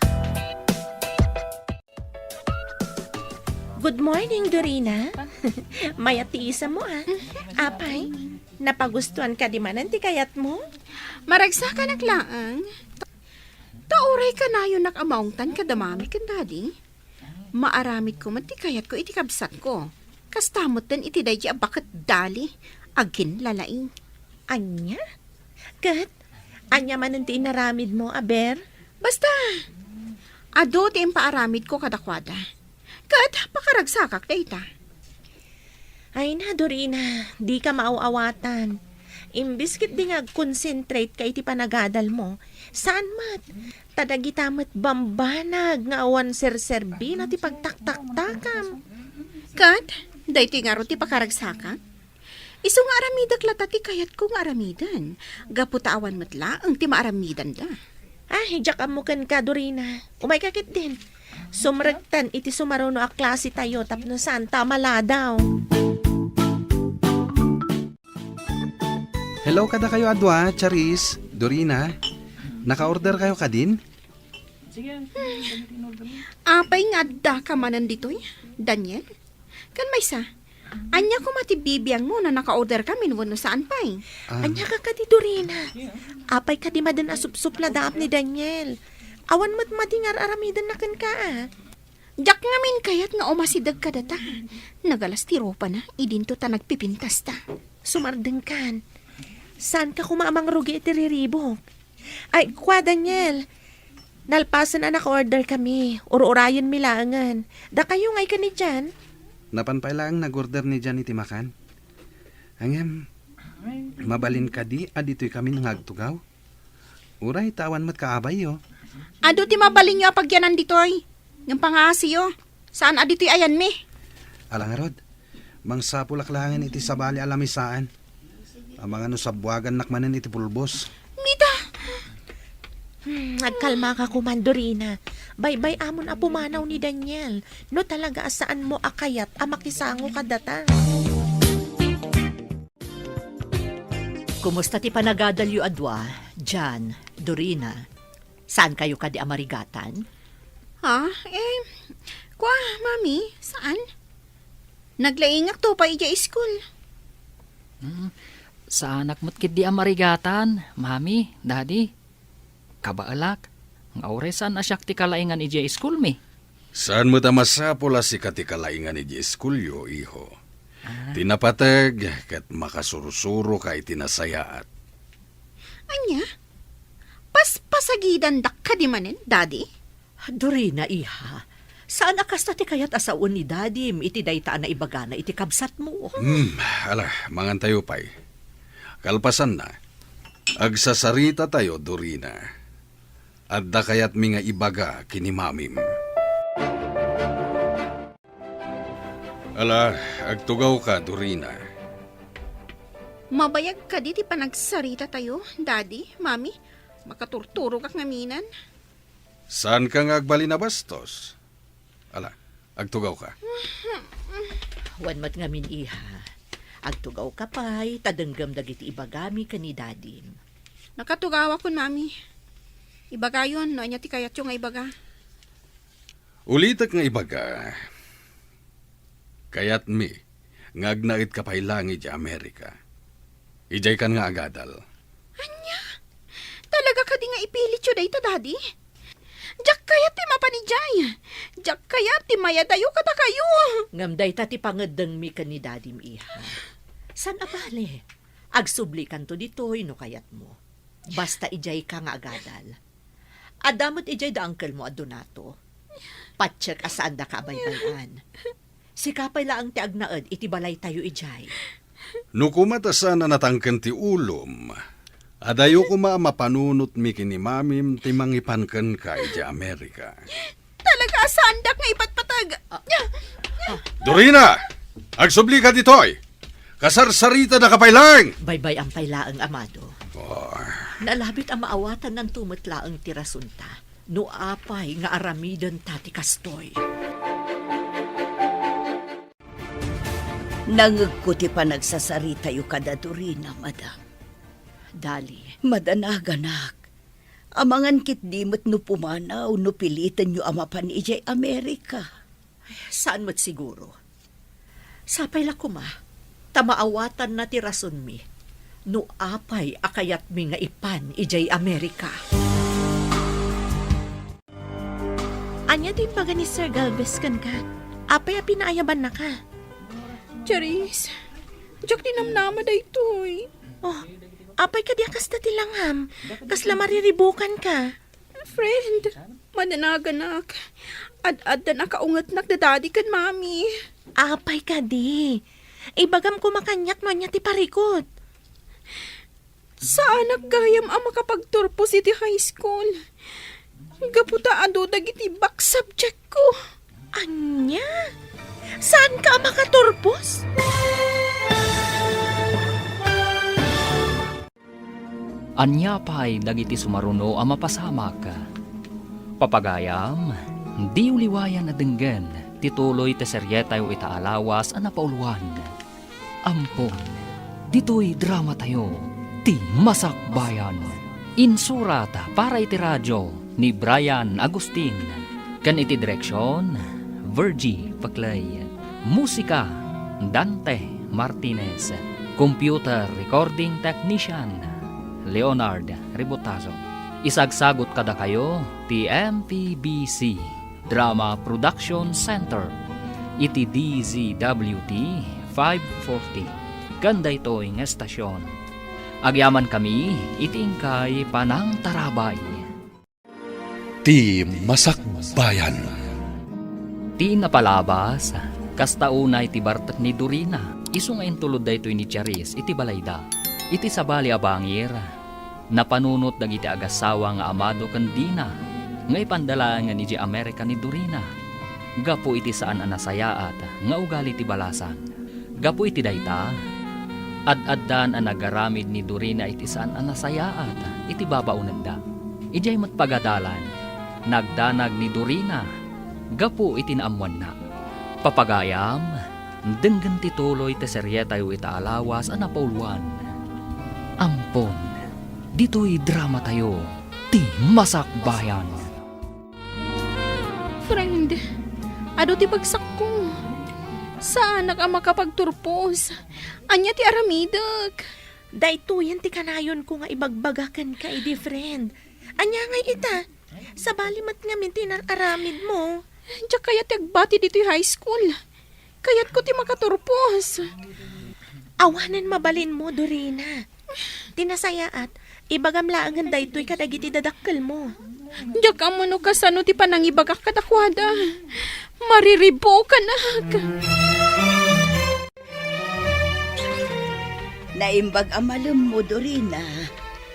Good morning, Dorina. Mayat ti isammo, ah. Apay, napagustuan kadi manen ti kayatmo? Maragsakanak laeng. Ta uray kanayonak a maungtan kada Mami ken Daddy. Maaramidko met ti kayatko iti kabsatko. Kasta metten iti daydi a baket dali, aginlalaing. Ania? Ket ania manen ti inaramidmo, aber? Basta, adu ti impaaramidko kadakuada. Ket pakaragsakak dayta. Ay na, Dorina, dika maaw-awatan. Imbes ketdi nga agconcentrate ka iti panagadalmo, saan met. Ta dagita met bambanag nga awan serserbina ti pagtaktaktakam. Ket, daytoy ngarud ti pakaragsakak. Isu nga aramidek latta ti kayatko nga aramiden, gapu ta awan met laeng ti maaramidenda. Ah, diak ammo kenka, Dorina. Umayka ketdin. Sumrektan iti sumaruno a klasetayo tapno saanta a maladaw. Hello kadakayo a dua, Charis, Dorina. Naka-order kayo kadin? Apay nga addaka manen ditoy, Daniel? Ken maysa, ania koma ti bibiangmo no naka-order kamin wenno saan pay? Ah. Ania ka kadi, Dorina? Apay kadi maden a supsupladaam ni Daniel? Awan met madi nga ar-aramidenna kenka, a. Diak ngamin kayat nga umasideg kadata. Nagalas ti rupana, idinto ta nagpipintasta. Sumardengkan. Saanka koma a mangrugi iti riribuk? Ay, kua, Daniel. Nalpasen a naka-order kami. Ur-urayenmi laengen. Dakayo nga ikan ni Jan? Napan pay laeng nag-order ni Jan iti makan. Ngem, mabalin kadi a ditoy kami nga agtugaw? Uray ta awan met kaabayyo. Adu ti mabalinyo a pagyanan ditoy. Ngem pangaasiyo, saan a ditoy ayanmi. Ala ngarud, mangsapulak laengen iti sabali a lamisaan. Amangan no sabbuagannak manen iti pulbos. Mita! Hmm, agkalmaka koman, Dorina. Baybay-amon a pumanaw ni Daniel. No talaga a saanmo a kayat a makisango kadata. Kumusta ti panagadalyo a dua, Jan, Dorina? Saan kayo kadi a marigatan? Ha? Eh, kua, Mami, saan? Naglaingak to pay idiay iskul. Hmm, saanak met ketdi a marigatan, Mami, Daddy. Kabaelak, nga uray saan a siak ti kalaingan idiay iskulmi. Saan met a masapul a sika ti kalaingan idiay iskulyo, iho. Ah. Ti napateg ket makasursuroka iti nasayaat. Ania? Paspasagidandak kadi manen, Daddy? Dorina, iha, saan a kasta ti kayat a sawen ni Dadim iti dayta a naibagana iti kabsatmo? Hmm, ala, mangantayo pay. Kalpasanna, agsasarita tayo, Dorina. Adda kayatmi nga ibaga ken ni Mamim. Ala, agtugawka, Dorina. Mabayag kadi ti panagsarita tayo, Daddy, Mami? Makaturturogak ngaminen. Saanka nga agbalin a bastos? Ala, agtugawka. Wen met ngamin, iha. Agtugawka pay, ta denggem dagiti ibagami ken ni Dadim. Nakatugawakon, Mami. Ibagayon no ania ti kayatyo nga ibaga. Ulitek nga ibaga, kayatmi nga agnaedka pay laeng idiay Amerika. Idiaykan nga agadal. Ania? Talaga kadi nga ipilityo dayta, Daddy? Diak kayat ti mapan idiay. Diak kayat ti mayadayo kadakayo. Ngem dayta ti pangeddengmi ken ni Dadim, iha. Saan a bale? Agsublikanto ditoy no kayatmo. Basta idiay ka nga agadal. Adda met idiay da uncle-mo a Donato. Patiek a saandaka a baybay-an. Sika pay laeng ti agnaed iti balaytayo idiay. No koma ta saan a natangken ti ulom, adayo koma a mapanunotmi ken ni Mamim ti mangipan kenka idiay Amerika. Talaga a saandak nga ipatpateg. Ah. Dorina! Agsublika ditoy! Kasarsaritadaka pay laeng! Baybay-am pay laeng, Amado. Oh. Nalabit a maawatannanto met laeng ti rasonta no apay nga aramidenta ti kastoy. Nangngegko ti panagsasaritayo kada Dorina, madam. Dali. Madanaganak. Amangan ketdi met no pumanaw no pilitenyo a mapan idiay Amerika. Saan met siguro. Sapay la koma, ta maawatanna ti rasonmi no apay a kayatmi nga ipan idiay Amerika. Ania ti imbaga ni Sir Galvez kenka? Apay a pinaayabannaka? Charis, diak dinamnama daytoy. Oh, apay kadi a kasta ti langam? Kasla mariribukanka? Friend, madanaganak. Ad-addan a kaungetnak da Daddy ken Mommy. Apay kadi? Ibagam koma kaniak no ania ti parikut. Saanak gayam a makapagturpos iti high school. Gapu ta adu dagiti back subject ko. Ania? Saanka a makaturpos? Ania pay dagiti sumaruno a mapasamak? Papagayam, diyo liwayan a denggen ti tuloy ti serietayo ita a lawas a napauluan. Ampon, ditoy dramatayo, ti Masakbayan. Insurat para iti radio ni Brian Agustin, ken iti direksion, Virgie Paclay. Musika, Dante Martinez. Computer recording technician, Leonard Ributazo. Isagsagut kadakayo ti M P B C Drama Production Center iti D Z W T five forty ken daytoy nga estasion. Agyamankami iti inkay panangtarabay. Ti Masakbayan. Ti napalabas, kasta unay ti bartek ni Dorina, isu nga intulod daytoy ni Charis iti balayda. Iti sabali a bangir, napanunot dagiti agassawa nga Amado ken Dina nga ipanda laengen idiay Amerika ni Dorina gapu iti saan a nasayaat nga ugali ti balasang. Gapu iti dayta, ad-addan a nagaramid ni Dorina iti saan a nasayaat iti babaonenda. Idiay met pagadalan, nagdanag ni Dorina gapu iti naammoanna. Papagayam, denggen ti tuloy ti serietayo ita a lawas a napauluan. Ampon, ditoy dramatayo, ti Masakbayan. Friend, adu ti bagsakko. Saanak a makapagturpos. Ania ti aramidek? Daytoyen ti kanayonko nga ibagbaga kenka idi, friend. Ania ngay ita? Sabali met ngamin ti inar-aramidmo. Diak kayat ti agbati ditoy high school. Kayatko ti makaturpos. Awanen mabalinmo, Dorina. Ti nasayaat, ibagam laengen daytoy kadagiti dadakkelmo. Diak ammo no kasano ti panangibagak kadakuada. Mariribukanak. Naimbag a malemmo, Dorina.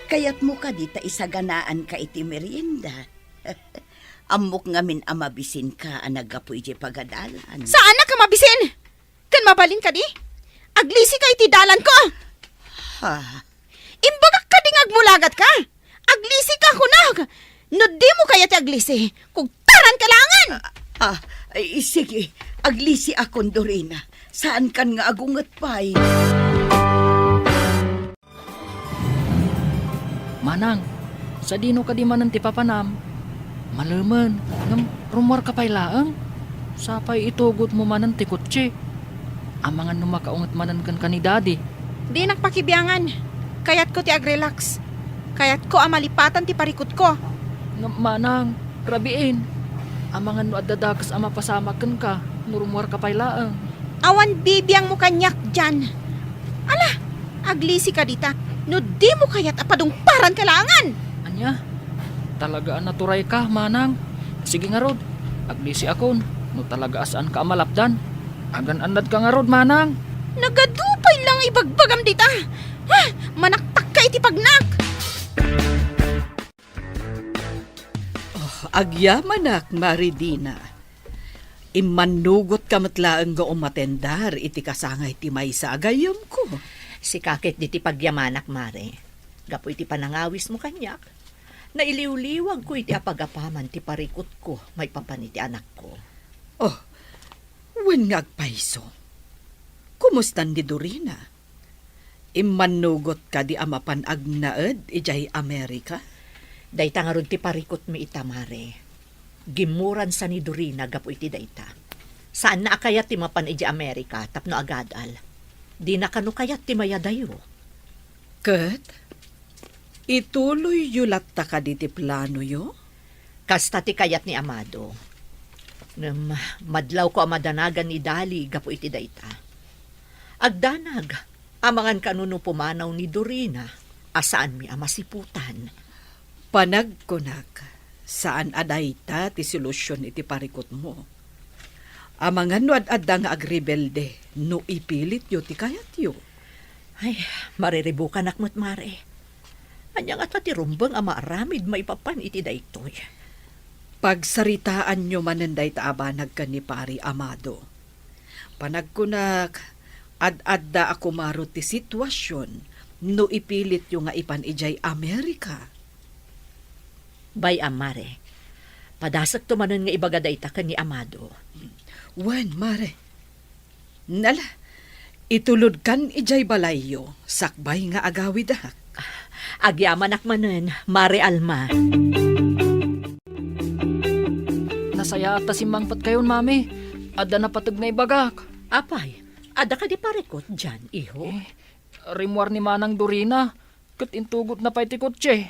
Kayatmo kadi ta isaganaanka iti merienda? Ammok ngamin a mabisinka a naggapu idiay pagadalan. Saanak a mabisin! Ken mabalin kadi? Aglisika iti dalanko! Ha? Imbagak kadi nga agmulagatka? Aglisika, kunak! No dimo kayat ti aglisi, kugtaranka laengen! Ah, ay, sige, aglisiakon, Dorina. Saankan nga agunget pay. Manang, sadino kadi manen ti papanam? Malemen, ngem rummuarka pay laeng? Sapay itugotmo manen ti kotse. Amangan no makaunget manen kenka ni Daddy. Dinak pakibiangan. Kayatko ti agrelax. Kayatko a malipatan ti parikutko. Ngem manang, rabiin. Amangan no adda dakes a mapasamak kenka, no rummuarka pay laeng. Awan bibiangmo kaniak dian. Ala, aglisika dita, no dimo kayat a padungparanka laengen. Ania? Talaga a naturayka, manang. Sige ngarud, aglisiakon, no talaga a saanka a malapdan. Agan-annadka ngarud, manang. Nagadu pay la nga ibagbagam dita. Ha? Manaktakka iti pagnak. Oh, agyamanak, Mari Dina. Immannugotka met laeng nga umatendar iti kasangay ti maysa a gayyemko. Sika ket ditoy pagyamanak, Mare. Gapu iti panangawismo kaniak, nailiwliwagko iti apagapaman ti parikutko maipapan iti anakko. Oh, wen nga agpayso. Kumustan ni Dorina? Immannugot kadi a mapan agnaed idiay Amerika? Dayta ngarud ti parikutmi ita, Mare. Gimmuransa ni Dorina gapu iti dayta. Saanna a kayat ti mapan idiay Amerika tapno agadal. Dina kano kayat ti mayadayo. Ket, ituloyyo latta kadi ti planoyo? Kasta ti kayat ni Amado. Ngem madlawko a madanagan ni Dali gapu iti dayta. Agdanag, amangan kano no pumanaw ni Dorina a saanmi a masiputan. Panagkunak, saan a dayta ti solusion iti parikutmo. Amangan no ad-adda nga agrebelde no ipilityo ti kayatyo. Ay, mariribukanak met, Mare. Ania ngata ti rumbeng a maaramid maipapan iti daytoy? Pagsaritaanyo manen dayta a banag ken ni Pari Amado. Panagkunak, ad-adda a kumaro ti situasion no ipilityo nga ipan idiay Amerika. Bay-am, Mare. Padasekto manen nga ibaga dayta ken ni Amado. Wen, Mare. Nala, itulodkan idiay balayyo, sakbay nga agawidak. Agyamanak manen, Mare Alma. Nasayaat ta simmangpetkayon, Mami. Adda napateg nga ibagak. Apay, adda kadi parikut dian, iho? Eh, rimmuar ni Manang Dorina, ket intugotna pay ti kotse.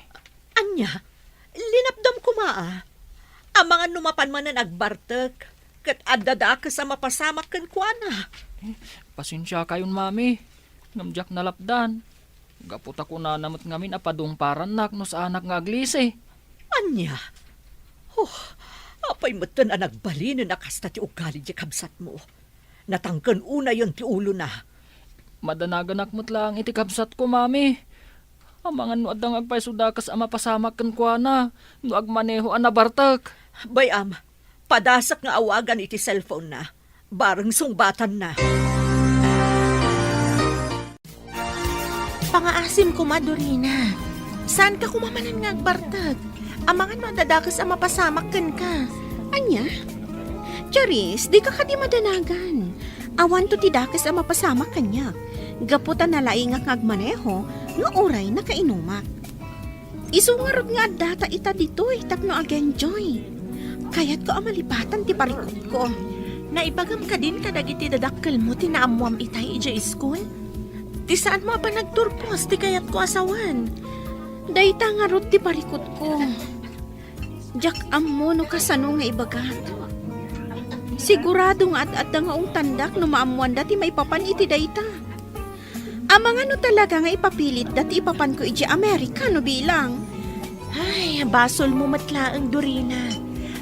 Ania? Linapdam koma a. Amangan no mapan manen agbartek, ket adda dakes a mapasamak kenkuana. Eh, pasensiakayon, Mami. Ngem diak nalapdan. Gapu ta kunana met ngamin a padungparannak no saanak nga aglisi. Ania? Oh, apay metten a nagbalinen a kasta ti ugali ti kabsatmo? Natangken unayen ti ulona. Madanaganak met laeng iti kabsatko, Mami. Amangan no adda nga agpayso dakes a mapasamak kenkuana no agmaneho a nabartek. Bay-am, padasek nga awagan iti cellphone-na. Bareng sungbatanna. Pangaasim koma, Dorina. Saanka koma manen nga agbartek? Amangan no adda dakes a mapasamak kenka. Ania? Charis, dika kadi madanagan. Awanto ti dakes a mapasamak kaniak. Gapu ta nalaingak nga agmaneho, nga uray nakainumak. Isu ngarud nga addata ita ditoy tapno ag-enjoy. Kayatko a malipatan ti parikutko. Naibagam kadin kadagiti dadakkelmo ti naammoam itay idiay iskul? Ti saanmo a panagturpos ti kayatko a sawen. Dayta ngarud ti parikutko. Diak ammo no kasano nga ibagak. Sigurado nga ad-adda nga ungtandak no maammoanda ti maipapan iti dayta. Amangan no talaga nga ipapilitda ti ipapanko idiay Amerika no bilang. Ay, basolmo met laeng, Dorina.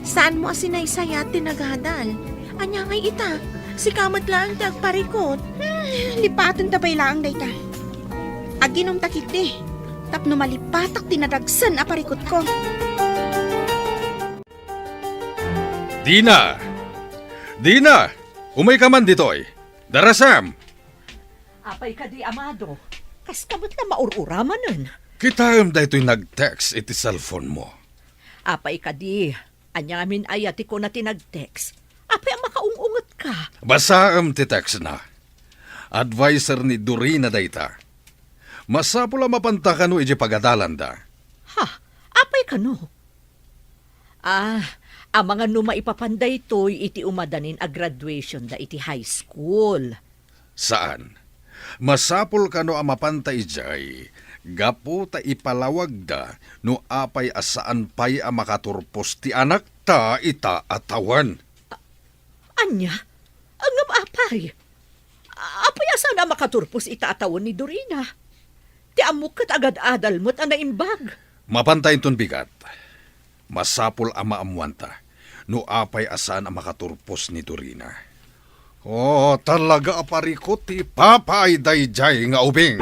Saanmo a sinaysayat ti nagadal? Ania ngay ita? Sika met laeng ti agparikut. Hmm, lipatenta pay laeng dayta. Aginumta ketdi, tapno malipatak ti nadagsen a parikutko. Dina! Dina! Umayka man ditoy! Darasam! Apay kadi, Amado? Kaska met la maur-uramanen. Kitaem daytoy nag-text iti cellphone-mo. Apay kadi? Ania ngamin aya ti kuna ti nag-text? Apay a makaung-ungetka? Basaem ti text-na. Adviser ni Dorina dayta. Masapul a mapanta kano idiay pagadalanda. Ha? Apay kano? Ah, amangan no maipapan daytoy iti umadanin a graduation-da iti high school. Saan. Masapul kano a mapanta idiay, gapu ta ipalawagda no apay a saan pay a makaturpos ti anakta. ta ita a tawen. Ania? Ngem apay? Apay a saan a makaturpos ita a tawen ni Dorina? Ti ammok ket agad-adal met a naimbag. Mapanta inton bigat. Masapul a maammoanta no apay a saan a makaturpos ni Dorina. O, talaga a parikut ti ipapaay daydiay nga ubing.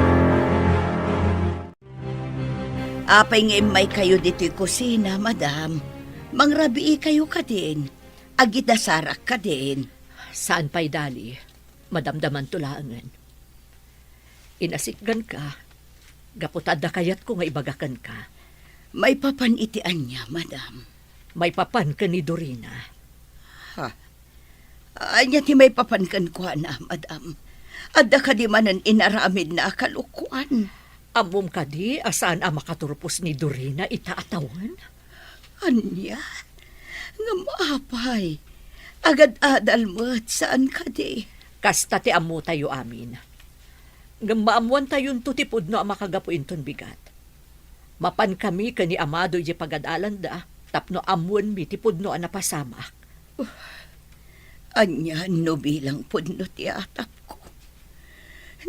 Apay nga immaykayo ditoy kusina, madam? Mangrabiikayo kadin? Agidasarak kadin? Saan pay, Dali. Madamdamanto laengen. Inasitganka, gapu ta adda kayatko nga ibaga kenka. Maipapan iti ania, madam? Maipapan ken ni Dorina. Ha? Ania ti maipapan kenkuana, madam? Adda kadi manen inaramidna a kalokoan? Ammom kadi a saan a makaturpos ni Dorina ita a tawen? Ania? Ngem apay? Agad-adal met, saan kadi? Kasta ti ammotayo amin. Ngem maammoantayonto ti pudno a makagapu inton bigat. Mapankami ken ni Amado idiay pagad-alanda tapno ammoenmi ti pudno a napasamak. Ania no bilang pudno ti atapko?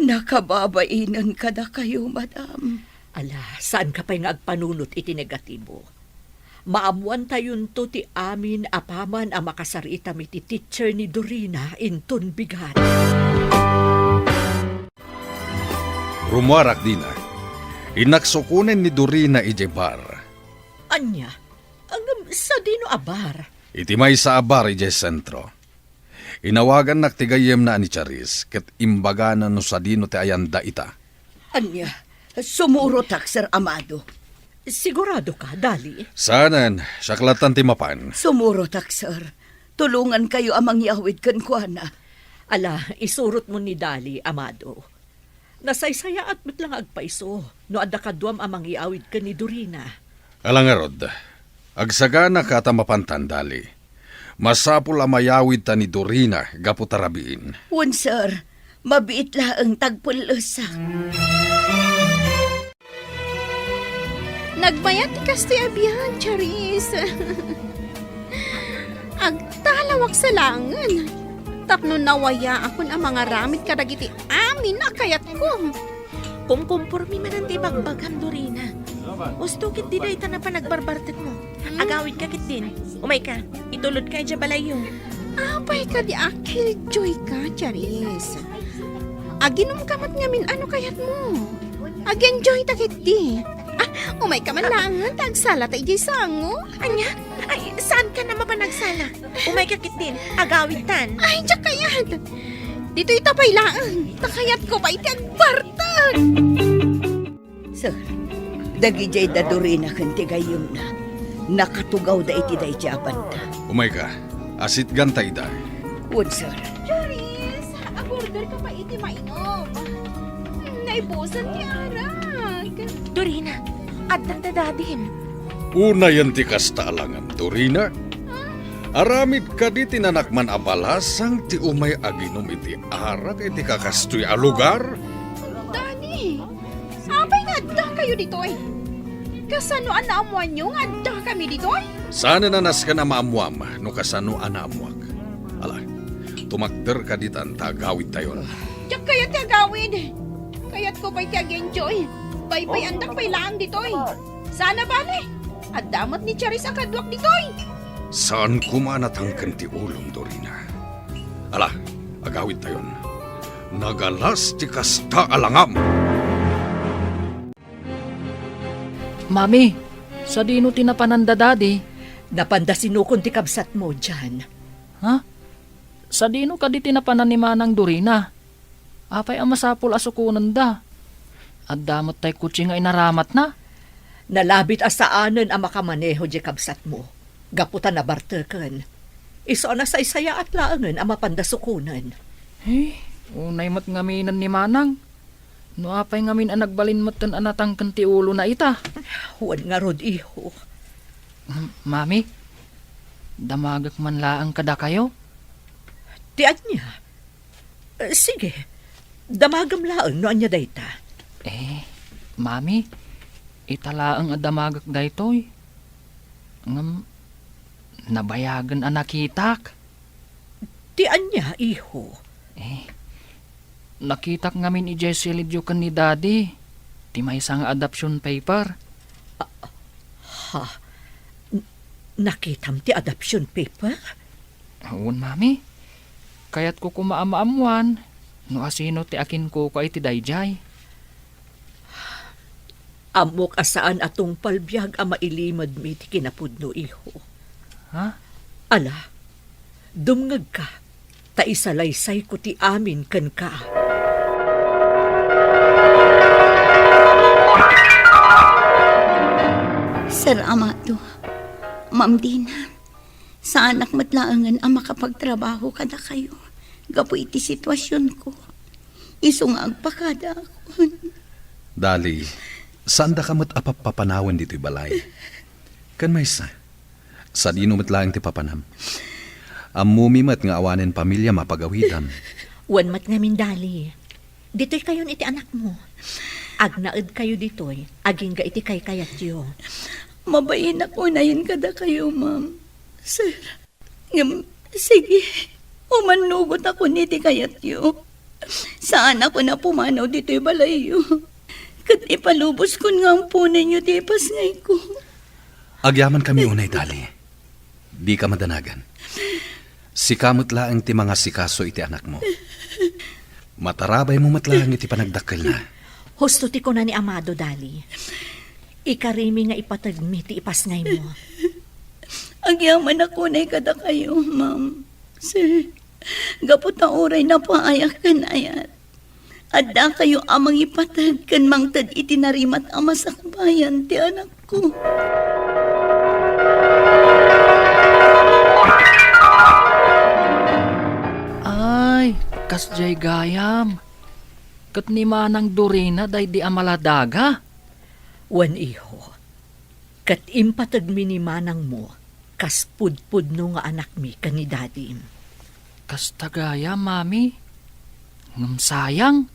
Nakababainen kadakayo, madam. Ala, saanka pay nga agpanunot iti negatibo. Maammoantayonto ti amin apaman a makasaritam iti teacher ni Dorina inton bigat. Rummuarak dina. Innak sukonen ni Dorina idiay bar. Ania? Ngem sadino a bar? Iti maysa a bar idiay sentro. Inawagannak ti gayyemna a ni Charis ket imbagana no sadino ti ayanda ita. Ania? Sumurotak, Sir Amado. Siguradoka, Dali? Saanen, siak lattan ti mapan. Sumurotak, sir. Tulongankayo a mangyawid kenkuana. Ala, isurotmo ni Dali, Amado. Nasaysayaat met la nga agpayso no adda kaduam a mangyawid ken ni Dorina. Ala ngarud, agsaganaka ta mapantan, Dali. Masapul a mayawidta ni Dorina gapu ta rabiin. Wen, sir. Mabiit laeng ta agpellesak. Nagmayat ti kastoy a biag, Charis. Agtalawak sa laengen tapno nawayaakon a mangaramid kadagiti amin a kayatko. Kumkumpormi manen ti ibagbagam, Dorina. Husto ketdi dayta a panagbarbartekmo. Hmm? Agawidka ketdin. Umayka, itulodka idiay balayyo. Apay kadi a killjoyka, Charis? Aginumka met ngamin a no kayatmo. Ag-enjoyta ketdi. Ah, umayka man laengen ta agsalata idiay sango. Ania? Ay, saankan a mapan agsala? Umayka ketdin, agawidtan. Ay, diak kayat. Ditoyta pay laeng, ta kayatko pay ti agbartek. Sir, dagidiay da Dorina ken ti gayyemna, nakatugawda iti daydiay a banda. Umayka, asitganta ida. Wen, sir. Charis, ag-orderka pay iti mainom. Hmm, naibusan ti arak. Dorina, addan da dadim. Unayen ti kasta a langam, Dorina. Aramid kadi ti nanakman a balasang ti umay aginum iti arak iti kakastoy a lugar? Dani, apay nga addakayo ditoy? Kasano a naammoanyo nga addakami ditoy? Saan a nasken a maammoam no kasano a naammoak. Ala, tumakder kaditan ta agawidtayon. Diak kayat ti agawid. Kayatko pay ti ag-enjoy. Paypayandak pay laeng ditoy. Saan a bale, adda met ni Charis a kaduak ditoy. Saan koma a natangken ti ulom, Dorina. Ala, agawidtayon. Nagalas ti kasta a langam. Mami, sadino ti napanan da Dadi? Napanda sinukon ti kabsatmo, Jan. Ha? Sadino kadi ti napanan ni Manang Dorina? Apay a masapul a sukonenda? Adda met tay kotse nga inaramatna? Nalabit a saanen a makamaneho diay kabsatmo, gapu ta nabarteken. Isu a nasaysayaat laengen a mapanda sukonen. Eh, unay met ngaminen ni Manang. No apay ngamin a nagbalin metten a natangken ti ulona ita? Wen ngarud, iho. M-, Mami, damagek man laeng kadakayo? Ti ania? Eh, sige, damagem laeng no ania dayta. Eh, Mami, ita laeng a damagek daytoy. Ngem, nabayagen a nakitak. Ti ania, iho? Eh, nakitak ngamin idiay silidyo ken ni Daddy ti maysa nga adoption paper. Ah, ha? N-, nakitam ti adoption paper? Wen, Mami. Kayatko koma a maammoan no asino ti akinkukua iti daydiay. Ammok a saan a tungpal biag a mailimedmi ti kinapudno, iho. Ha? Ala, dumngegka, ta isalaysayko ti amin kenka. Sir Amado, Ma'am Dina, saanak met laengen a makapagtrabaho kadakayo gapu iti situasionko. Isu nga agpakadaakon. Dali, saandaka met a pappapanawen ditoy balay. Ken maysa, sadino met laeng ti papanam? Ammomi met nga awanen pamiliam a pagawidan. Wen met ngamin, Dali. Ditoykayon iti anakmo. Agnaedkayo ditoy, agingga iti kaykayatyo. Mabainak unayen kadakayo, ma'am. Sir, ngem, sige, umannugotakon iti kayatyo. Saanakon a pumanaw ditoy balayyo. Ket ipaluboskon nga amponenyo ti ipasngayko. Agyamankami unay, Dali. Dika madanagan. Sika met laeng ti mangasikaso iti anakmo. Matarabaymo met laeng iti panagdakkelna. Husto ti kuna ni Amado, Dali. Ikarimi nga ipategmi ti ipasngaymo. Agyamanak unay kadakayo, ma'am. Sir, gapu ta uray napaayak ken ayat, addakayo a mangipateg ken mangted iti narimat a masakbayan ti anakko. Ay, kasdiay gayam. Ket ni Manang Dorina daydi a maladaga? Wen, iho. Ket impategmi ni manangmo kas pudpudno nga anakmi ken ni dadim. Kasta gayam, Mami. Ngem sayang.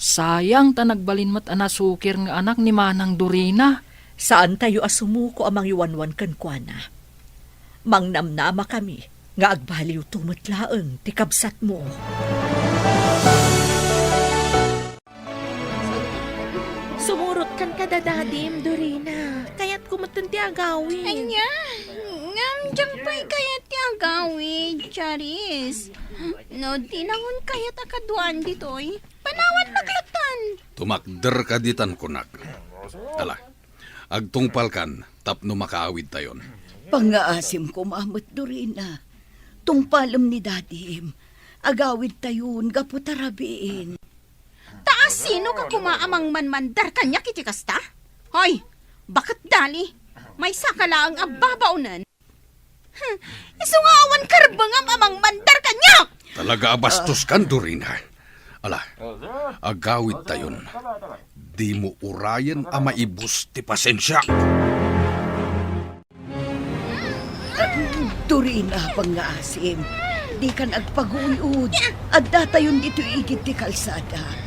Sayang ta nagbalin met a nasukir nga anak ni Manang Dorina. Saantayo a sumuko a mangiwanwan kenkuana. Mangnamnamakami nga agbaliwto met laeng ti kabsatmo. Sumurotkan kada dadim, Dorina. Kayatko metten ti agawid. Ania? Ngem diak pay kayat ti agawid, Charis. No di nangon kayat a kaduaan ditoy, panawannak latta. Tumakderka ditan kunak. Ala, agtungpalkan tapno makaawidtayon. Pangngaasim koma met, Dorina. Tungpalem ni dadim. Agawidtayon gapu ta rabiin. Ta asino ka koma a mangmanmandar kaniak iti kasta? Hoy, baket Dali, maysaka laeng a babaonen. Hmm, isu nga awan karbengam a mangmandar kaniak! Talaga a bastoskan, Dorina. Ala, agawidtayon. Dimo urayen a maibus ti pasensiak. Dorina, pangngaasim, dikan agpaguy-ud. Addatayon ditoy igid ti kalsada.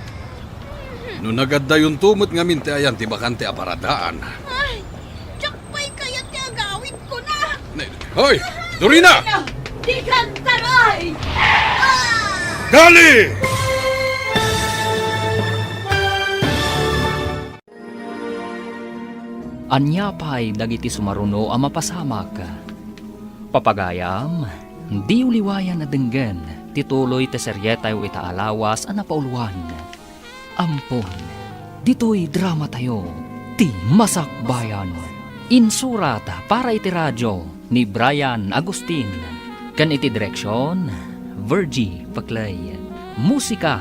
No nagaddayonto met ngamin ti ayan ti bakante a paradaan. Ay, diak pay kayat ti agawidkona. Ne-, hoy, Dorina! Dikan taray! Dali! Ania pay dagiti sumaruno a mapasamak? Papagayam, diyo liwayan a denggen ti tuloy ti serietayo ita a lawas a napauluan. Ampon, ditoy dramatayo, Ti Masakbayan. Insurat para iti radio ni Brian Agustin, ken iti direksion, Virgie Paclay. Musika,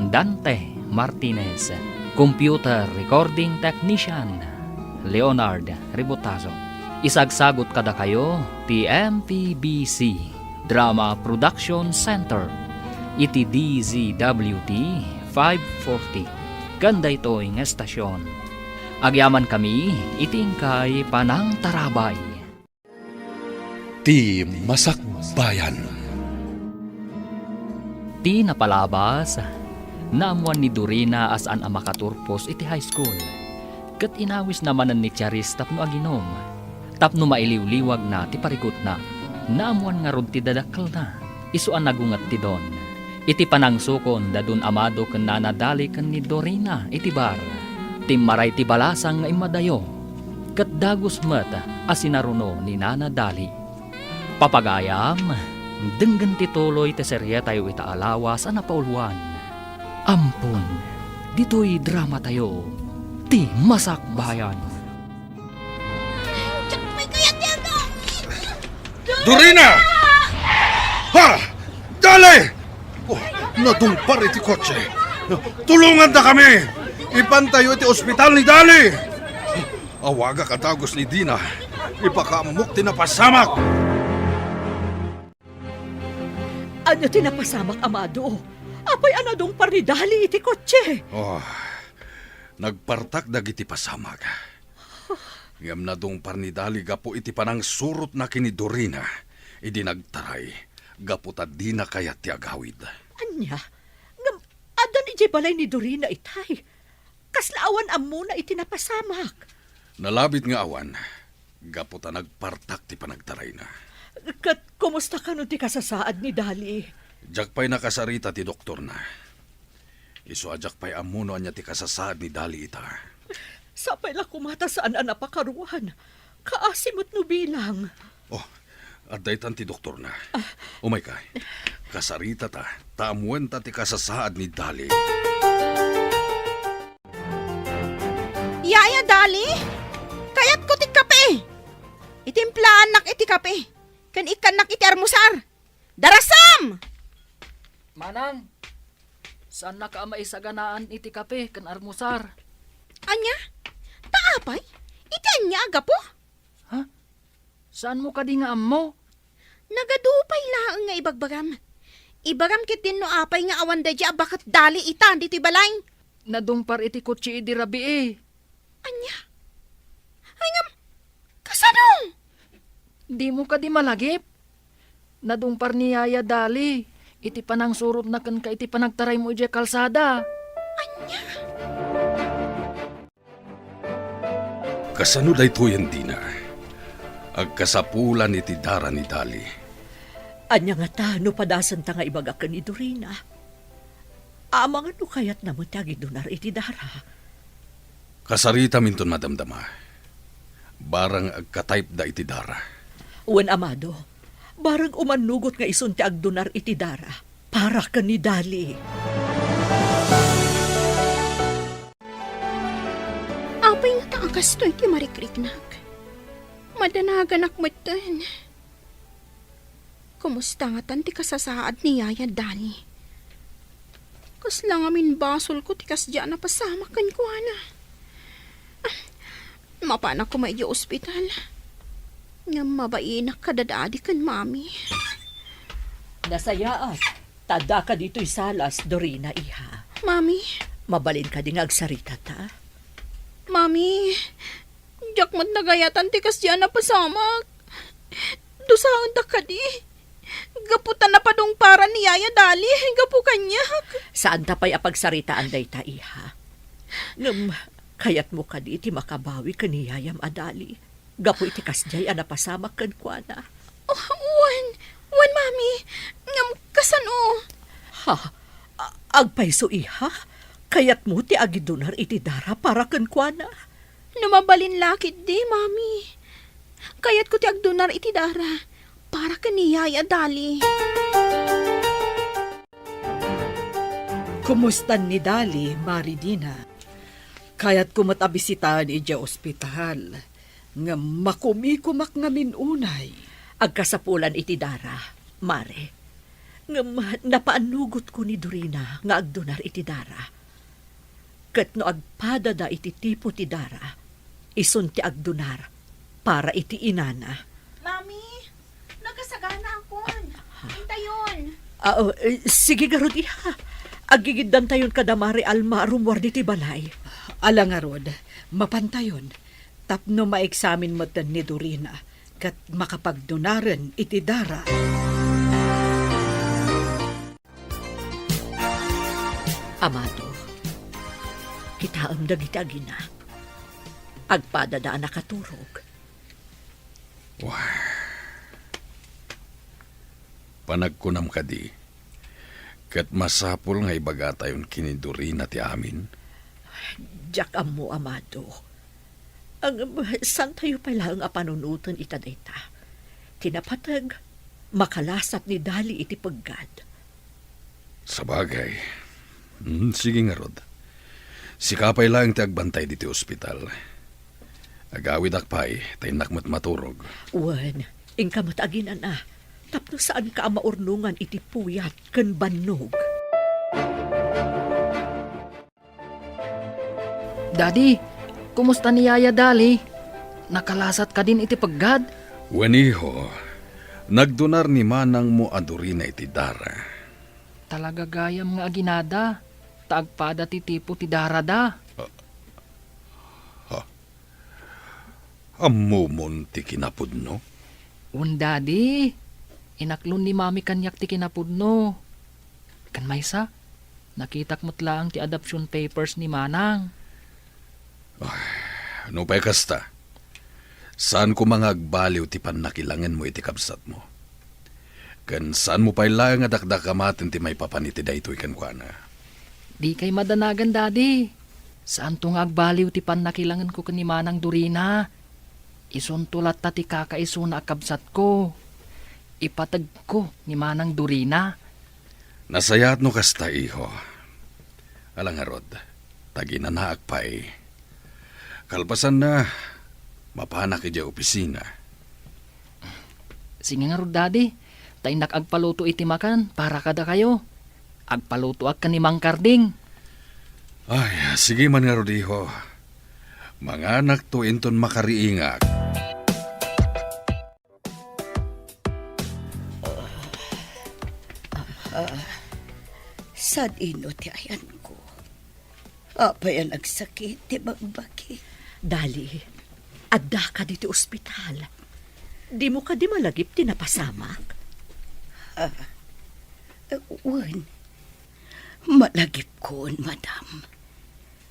Dante Martinez. Computer recording technician, Leonard Ributazo. Isagsagut kadakayo ti M P B C Drama Production Center iti D Z W T five forty ken daytoy nga estasion. Agyamankami iti inkay panangtarabay. Ti Masakbayan. Ti napalabas, naammoan ni Dorina a saan a makaturpos iti high school, ket inawisna manen ni Charis tapno aginom. Tapno mailiwliwagna ti parikutna, naammoan ngarud ti dadakkelna, isu a nagunget ti Don. Iti panangsukon da Don Amado ken Nana Dali ken ni Dorina iti bar, timmaray ti balasang nga immadayo, ket dagus met a sinaruno ni Nana Dali. Papagayam, denggen ti tuloy ti serietayo ita a lawas a napauluan. Ampon, ditoy dramatayo, ti Masakbayan. Diak pay kayat ti agamit. Dorina! Ha! Dali! Oh, nadungpar iti kotse. Tulonganda kami! Ipantayo iti ospital ni Dali! Awagak a dagus ni Dina. Ipakaammok ti napasamak. Ania ti napasamak, Amado? Apay a nadungpar ni Dali iti kotse? Oh, nagpartak dagiti pasamak. Ngem nadungpar ni Dali gapu iti panangsurotna ken ni Dorina idi nagtaray, gapu ta dina kayat ti agawid. Ania? Ngem addan idiay balay ni Dorina itay? Kasla awan ammona iti napasamak? Nalabit nga awan, gapu ta nagpartak ti panagtarayna. Ket kumusta kano ti kasasaad ni Dali? Diak pay nakasarita ti doktorna. Isu a diak pay ammo no ania ti kasasaad ni Dali ita. Sapay la koma ta saan a napakaruan. Kaasi met no bilang. Oh, adda itan ti doktorna. Umayka. Kasaritata, ta ammoenta ti kasasaad ni Dali. Yaya Dali, kayatko ti kape. Itimplaannak iti kape, ken ikkannak iti armusar. Darasam! Manang, saannaka a maisaganaan iti kape ken armusar. Ania? Ta apay? Iti ania a gapu? Ha? Saanmo kadi nga ammo? Nagadu pay laeng nga ibagbagam. Ibagam ketdin no apay nga awan daydi a baket Dali ita ditoy balay. Nadungpar iti kotse idi rabii. Ania? Ay ngem, kasano? Dimo kadi malagip? Nadungpar ni Yaya Dali iti panangsurotna kenka iti panagtaraymo idiay kalsada. Ania? Kasano daytoyen, Dina? Agkasapulan iti dara ni Dali. Ania ngata no padasenta nga ibaga ken ni Dorina? Amangan no kayatna met ti agidunar iti dara. Kasaritaminton madamdama. Barang agkataypda iti dara. Wen, Amado, barang umannugot nga isun ti agdunar iti dara para ken ni Dali. Apay ngata a kastoy ti marikriknak? Madanaganak metten. Kumusta ngatan ti kasasaad ni Yaya Dali? Kasla ngamin basolko ti kasdi a napasamak kenkuana. Ah, mapanak koma idiay ospital. Ngem mabainak kadadadi ken Mami. Nasayaat, ta addaka ditoy salas, Dorina, iha. Mami. Mabalin kadi nga agsaritata? Mami, diak met nagayatan ti kasdi a napasamak. Dusaendak kadi. Gapu ta napadungparan ni Yaya Dali gapu kaniak. Saanta pay a pagsaritaan dayta, iha. Ngem, kayatmo kadi ti makabawi ken ni Yayam a Dali gapu iti kasdiay a napasamak kenkuana? Oh, wen, wen, Mami. Ngem kasano? Ha? A-, agpayso, iha? Kayatmo ti agidunar iti dara para kenkuana? No mabalin la ketdi, Mami. Kayatko ti agdunar iti dara para ken ni Yaya Dali. Kumustan ni Dali, Mari Dina? Kayatko met a bisitaen idiay ospital, ngem makumikumak ngamin unay. Agkasapulan iti dara, Mare. Ngem napaannugotko ni Dorina nga agdunar iti dara. Ket no agpadada iti tipo ti dara, isun ti agdunar para iti inana. Mami, nagkasaganaakon. Intayon. Ah, oh, eh, sige garud, iha. Aggigiddantayon kada Mare Alma a rummuar ditoy balay. Ala ngarud, mapantayon. Tapno maeksamin metten ni Dorina ket makapagdunaren iti dara. Amado, kitaem dagiti agina. Agpadada a nakaturog. Wah. Panagkunam kadi, ket masapul nga ibagatayon ken ni Dorina ti amin? Diak ammo, amado. Ang, saantayo pay laeng a panunoten ita dayta. Ti napateg, makalasat ni Dali iti peggad. Sabagay. Hmm, sige ngarud. Sika pay laeng ti agbantay ditoy ospital. Agawidak pay, ta innak met maturog. Wen, inka met aginan-ana, tapno saanka a maurnongan iti puyat ken bannog. Daddy, kumusta ni Yaya Dali? Nakalasat kadin iti peggad? Wen, iho, nagdonar ni manangmo a Dorina iti dara. Talaga gayam nga aginada, ta agpada ti tipo ti darada. Ha? Ammomon ti kinapudno? Wen, Daddy. Inaklon ni Mami kaniak ti kinapudno. Ken maysa, nakitak met laeng ti adoption papers ni Manang. Ay, nupay kasta, saan koma nga agbaliw ti pannakilangenmo iti kabsatmo. Ken saanmo pay laeng a dakdakamaten ti maipapan iti daytoy kenkuana. Dikay madanagan, Daddy. Saanto nga agbaliw ti pannakilangenko ken ni Manang Dorina. Isunto latta ti kakaisuna a kabsatko. Ipategko ni Manang Dorina. Nasayaat no kasta, iho. Ala ngarud, taginanaak pay. Kalpasanna, mapanak idiay opisina. Sige ngarud, Daddy. Ta innak agpaluto iti makan para kadakayo. Agpalutoak ken ni Mang Karding. Ay, sige man ngarud, iho. Manganakto inton makariingak. Ah, sadino ti ayanko? Apay a nagsakit ti bagbagi? Dali, addaka ditoy ospital. Dimo kadi malagip ti napasamak? Ah, wen, malagipkon, madam.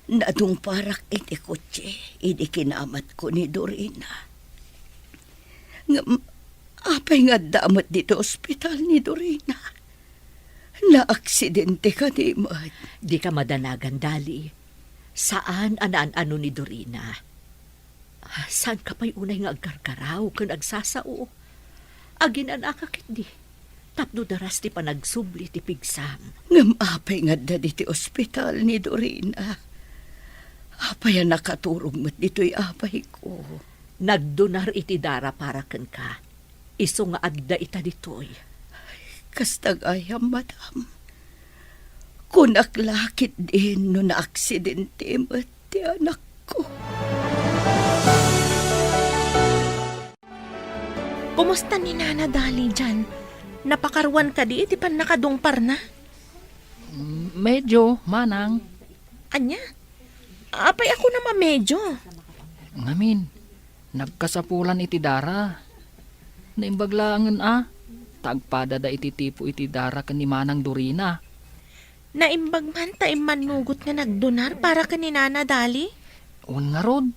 Nadungparak iti kotse idi kinamatko ni Dorina. Ngem, apay nga adda met ditoy ospital ni Dorina? Naaksidente kadi met? Dika madanagan, Dali. Saan a naan-ano ni Dorina. Saanka pay unay nga aggargaraw ken agsasao? Aginanaka ketdi tapno daras ti panagsubli ti pigsam. Ngem apay nga adda ditoy ospital ni Dorina? Apay a nakaturog met ditoy apayko? Nagdonar iti dara para kenka. Isu nga adda ita ditoy. Kasta gayam, madam. Kunak la ketdin no naaksidente met ti anakko. Kumusta ni Nana Dali dian? Napakaruan kadi iti pannakadungparna? Mm, medyo, manang. Ania? Apay a kunam a medyo? Ngamin, nagkasapulan iti dara. Naimbag laengen a, ta agpadada iti tipo iti dara ken ni Manang Dorina. Naimbag man ta immannugot nga nagdonar para ken ni Nana Dali? Wen ngarud,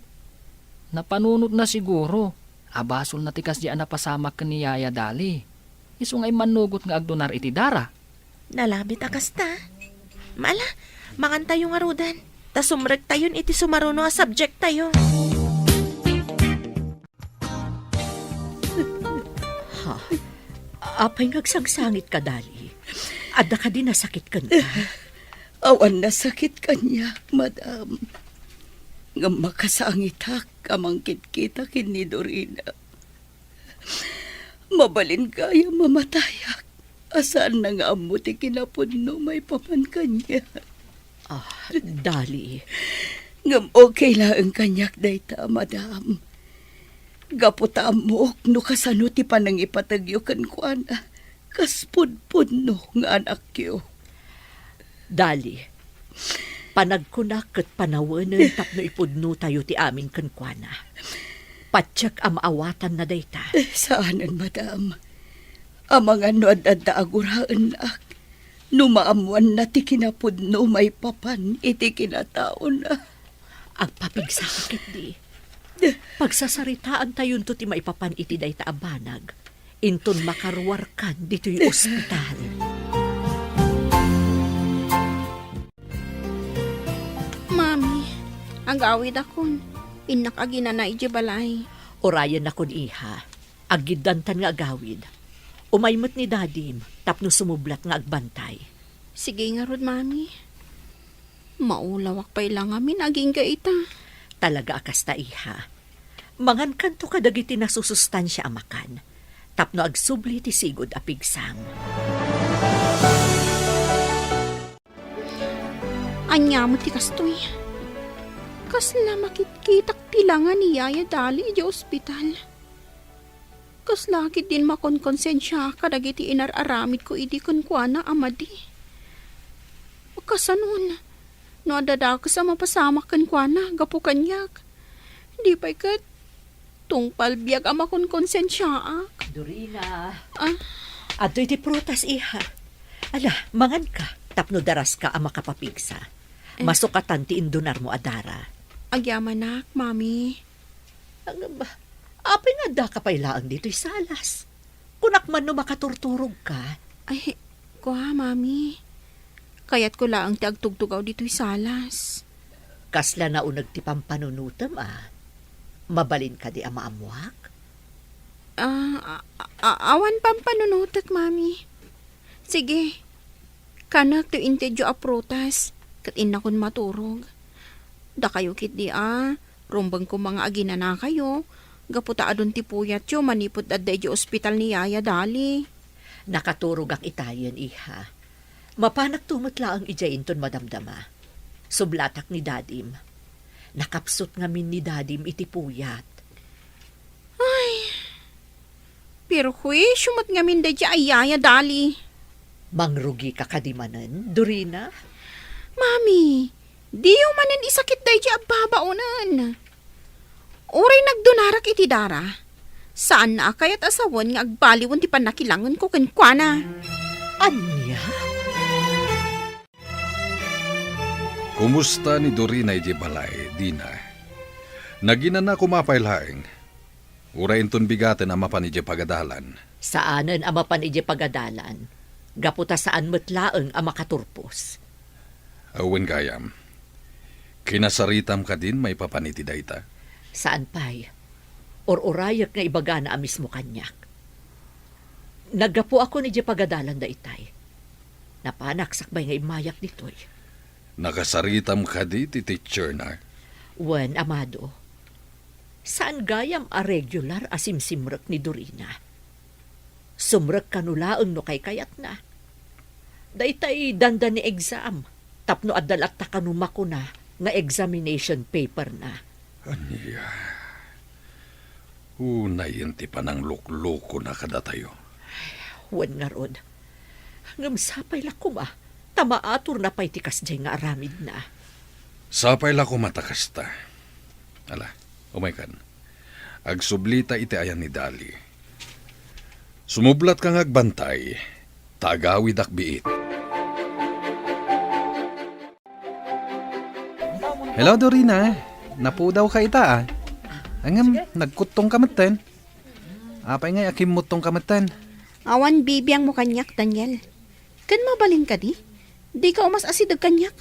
napanunotna siguro a basolna ti kasdi a napasamak ken ni Yaya Dali. Isu nga immannugot nga agdonar iti dara. Nalabit a kasta. Ala, mangantayo ngaruden, ta sumrektayon iti sumaruno a subjecttayo. Ha? Apay nga agsangsangitka, Dali? Adda kadi nasakit kenka? Awan nasakit kaniak, madam. Ngem makasangitak a mangkitkita ken ni Dorina. Mabalin gayam a matayak a saanna nga ammo ti kinapudno maipapan kaniak. Ah, Dali. Ngem okay laeng kaniak dayta, madam. Gapu ta ammok no kasano ti panangipategyo kenkuana kas pudpudno nga anakyo. Dali, panagkunak ket panawenen tapno ipudnotayo ti amin kenkuana. Patiek a maawatanna dayta. Eh, saanen, madam. Amangan no ad-adda a guraennak no maammoanna ti kinapudno maipapan iti kinataona. Agpapigsaka ketdi. Pagsasaritaantayonto ti maipapan iti dayta a banag, inton makaruarkan ditoy ospital. Mami, agawidakon. Innak aginana idiay balay. Urayennakon, iha. Aggiddantan nga agawid. Umay met ni Dadim tapno sumublat nga agbantay. Sige ngarud, Mami. Maulawak pay la ngamin agingga ita. Talaga a kasta, iha. Mangankanto kadagiti nasusustansia a makan tapno agsubli ti sigud a pigsam. Ania met ti kastoy? Kasla makitkitak ti langa ni Yaya Dali idiay ospital. Kasla ketdin makonkonsensia kadagiti inar-aramidko idi kenkuana a madi. Kasanon, no adda dakes a mapasamak kenkuana gapu kaniak, di pay ket tungpal biag a makonkonsensiaak. Dorina. Ah? Adtoy ti prutas, iha. Ala, manganka, tapno daraska a makapapigsa. Eh. Masukatan ti indunarmo a dara. Agyamanak, Mami. Ngem, apay nga addaka pay laeng ditoy salas? Kunak man no makaturturogka. Ay, kua, Mami. Kayatko laeng ti agtugtugaw ditoy salas. Kasla nauneg ti pampanunotem, a? Mabalin kadi a maammoak? Ah, a-, a-, awan pampanunotek, Mami. Sige, kanek ti intedyo a prutas, ket innakon maturog. Dakayo ketdi a, rumbeng koma nga aginanakayo, gapu ta adun ti puyatyo manipud adda idiay ospital ni Yaya Dali. Nakaturogak itayen, iha. Mapanakto met laeng idiay inton madamdama. Sublatak ni Dadim. Nakapsut ngamin ni Dadim iti puyat. Ay, perhuisio met ngamin daydiay a Yaya Dali. Mangrugika kadi manen, Dorina? Mami, diyo manen isakit daydiay a babaonen. Uray nagdunarak iti dara, saanna a kayat a sawen nga agbaliwen ti pannakilangenko kenkuana. Ania? Kumusta ni Dorina idiay balay, Dina? Naginana koma pay laeng? Uray inton bigaten a mapan idiay pagadalan? Saanen a mapan idiay pagadalan, gapu ta saan met laeng a makaturpos. Awan gayam. Kinasaritam kadin maipapan iti dayta? Saan pay. Ur-urayek nga ibagana a mismo kaniak. Naggapuakon idiay pagadalan daytay. Napanak sakbay nga immayak ditoy. Nakasaritam kadi ti teacher na? Wen, Amado. Saan gayam a regular a simsimrek ni Dorina. Sumrek kano laeng no kaykayatna. Daytay dandani exam tapno adda latta kano makuna nga examination paper na. Ania? Unayen ti panangluklukona kadatayo. Wen ngarud. Ngem sapay la koma ta maatorna pay ti kasdiay nga aramidna. Sapay la koma ta kasta. Ala, umaykan. Agsublita iti ayan ni Dali. Sumublatka nga agbantay, ta agawidak biit. Hello, Dorina. Napudawka ita, a. Ngem, nagkuttongka metten. Apay ngay a kimmuttongka metten? Awan bibiangmo kaniak, Daniel. Ken mabalin kadi? Dika umas-asideg kaniak.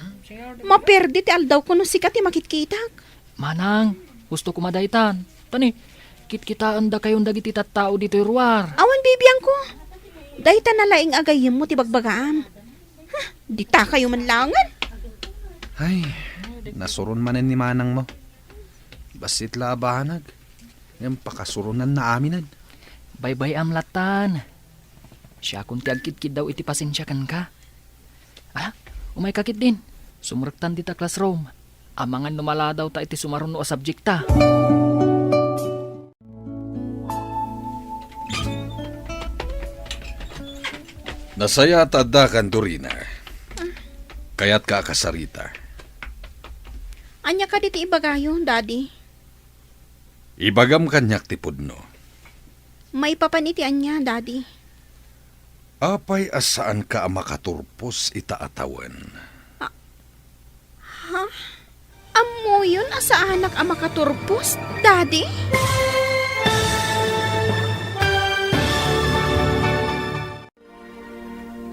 Maperdi ti aldawko no sika ti makitkitak. Manang, husto koma daytan. Tani, kitkitaendakayon dagiti tattao ditoy ruar. Awan bibiangko. Dayta nalaing a gayyemmo ti bagbagaam. Huh, ditakayo man laengen. Ay, nasuron manen ni manangmo. Bassit la a banag. Ngem pakasuronnanna aminen. Baybay-am lattan. Siakon ti agkitkiddaw iti pasensia kenka. Ala, umayka ketdin. Sumrektan dita classroom. Amangan no maladawta iti sumaruno a subjekta. Nasayaat ta addakan, Dorina. Kayatka a kasarita. Ania kadi ti ibagayo, Daddy? Ibagam kaniak ti pudno. Maipapan iti ania, Daddy? Apay a saanka a makaturpos ita a tawen? Ah, ha? Ammoyon a saanak a makaturpos, Daddy?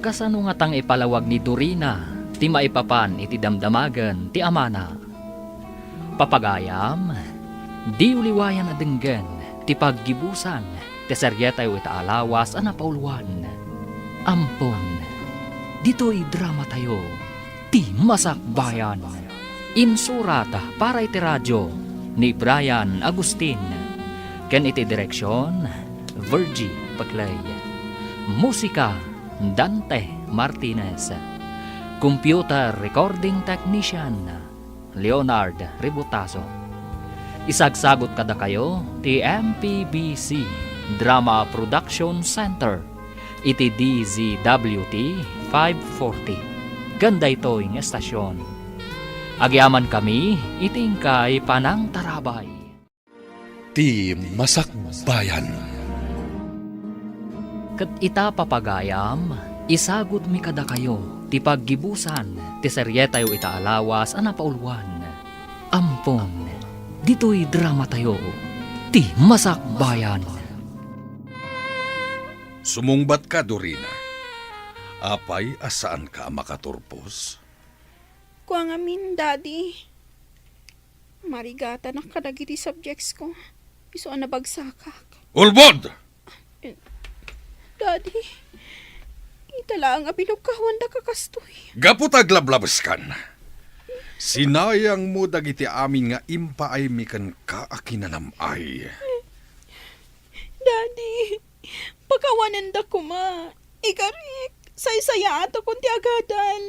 Kasano ngata nga ipalawag ni Dorina ti maipapan iti damdamagen ti amana? Papagayam, diyo liwayan a denggen ti paggibusan ti serietayo ita a lawas a napauluan. Ampon, ditoy dramatayo, Ti Masakbayan. Insurat para iti radio ni Brian Agustin. Ken iti direksion, Virgie Paclay. Musika, Dante Martinez. Computer recording technician, Leonard Ributaso. Isagsagut kadakayo ti M P B C Drama Production Center iti D Z W T five forty. Ken daytoy nga estasion, agyamankami iti inkay panangtarabay. Ti Masakbayan. Ket ita, papagayam, isagudmi kadakayo ti paggibusan ti serietayo ita a lawas a napauluan. Ampon, ditoy dramatayo, Ti Masakbayan. Sumungbatka, Dorina. Apay a saanka a makaturpos? Kua ngamin, Daddy. Marigatanak kadagiti subjects ko. Isu a nabagsakak. Ulbod! Daddy, ita laeng a binugkawandaka kastoy. Gapu ta aglablabeskan, sinayangmo dagiti amin nga impaaymi kenka a kinanam-ay. Daddy, pakawanenda koma. Ikarik, saysayaatakon ti agadal.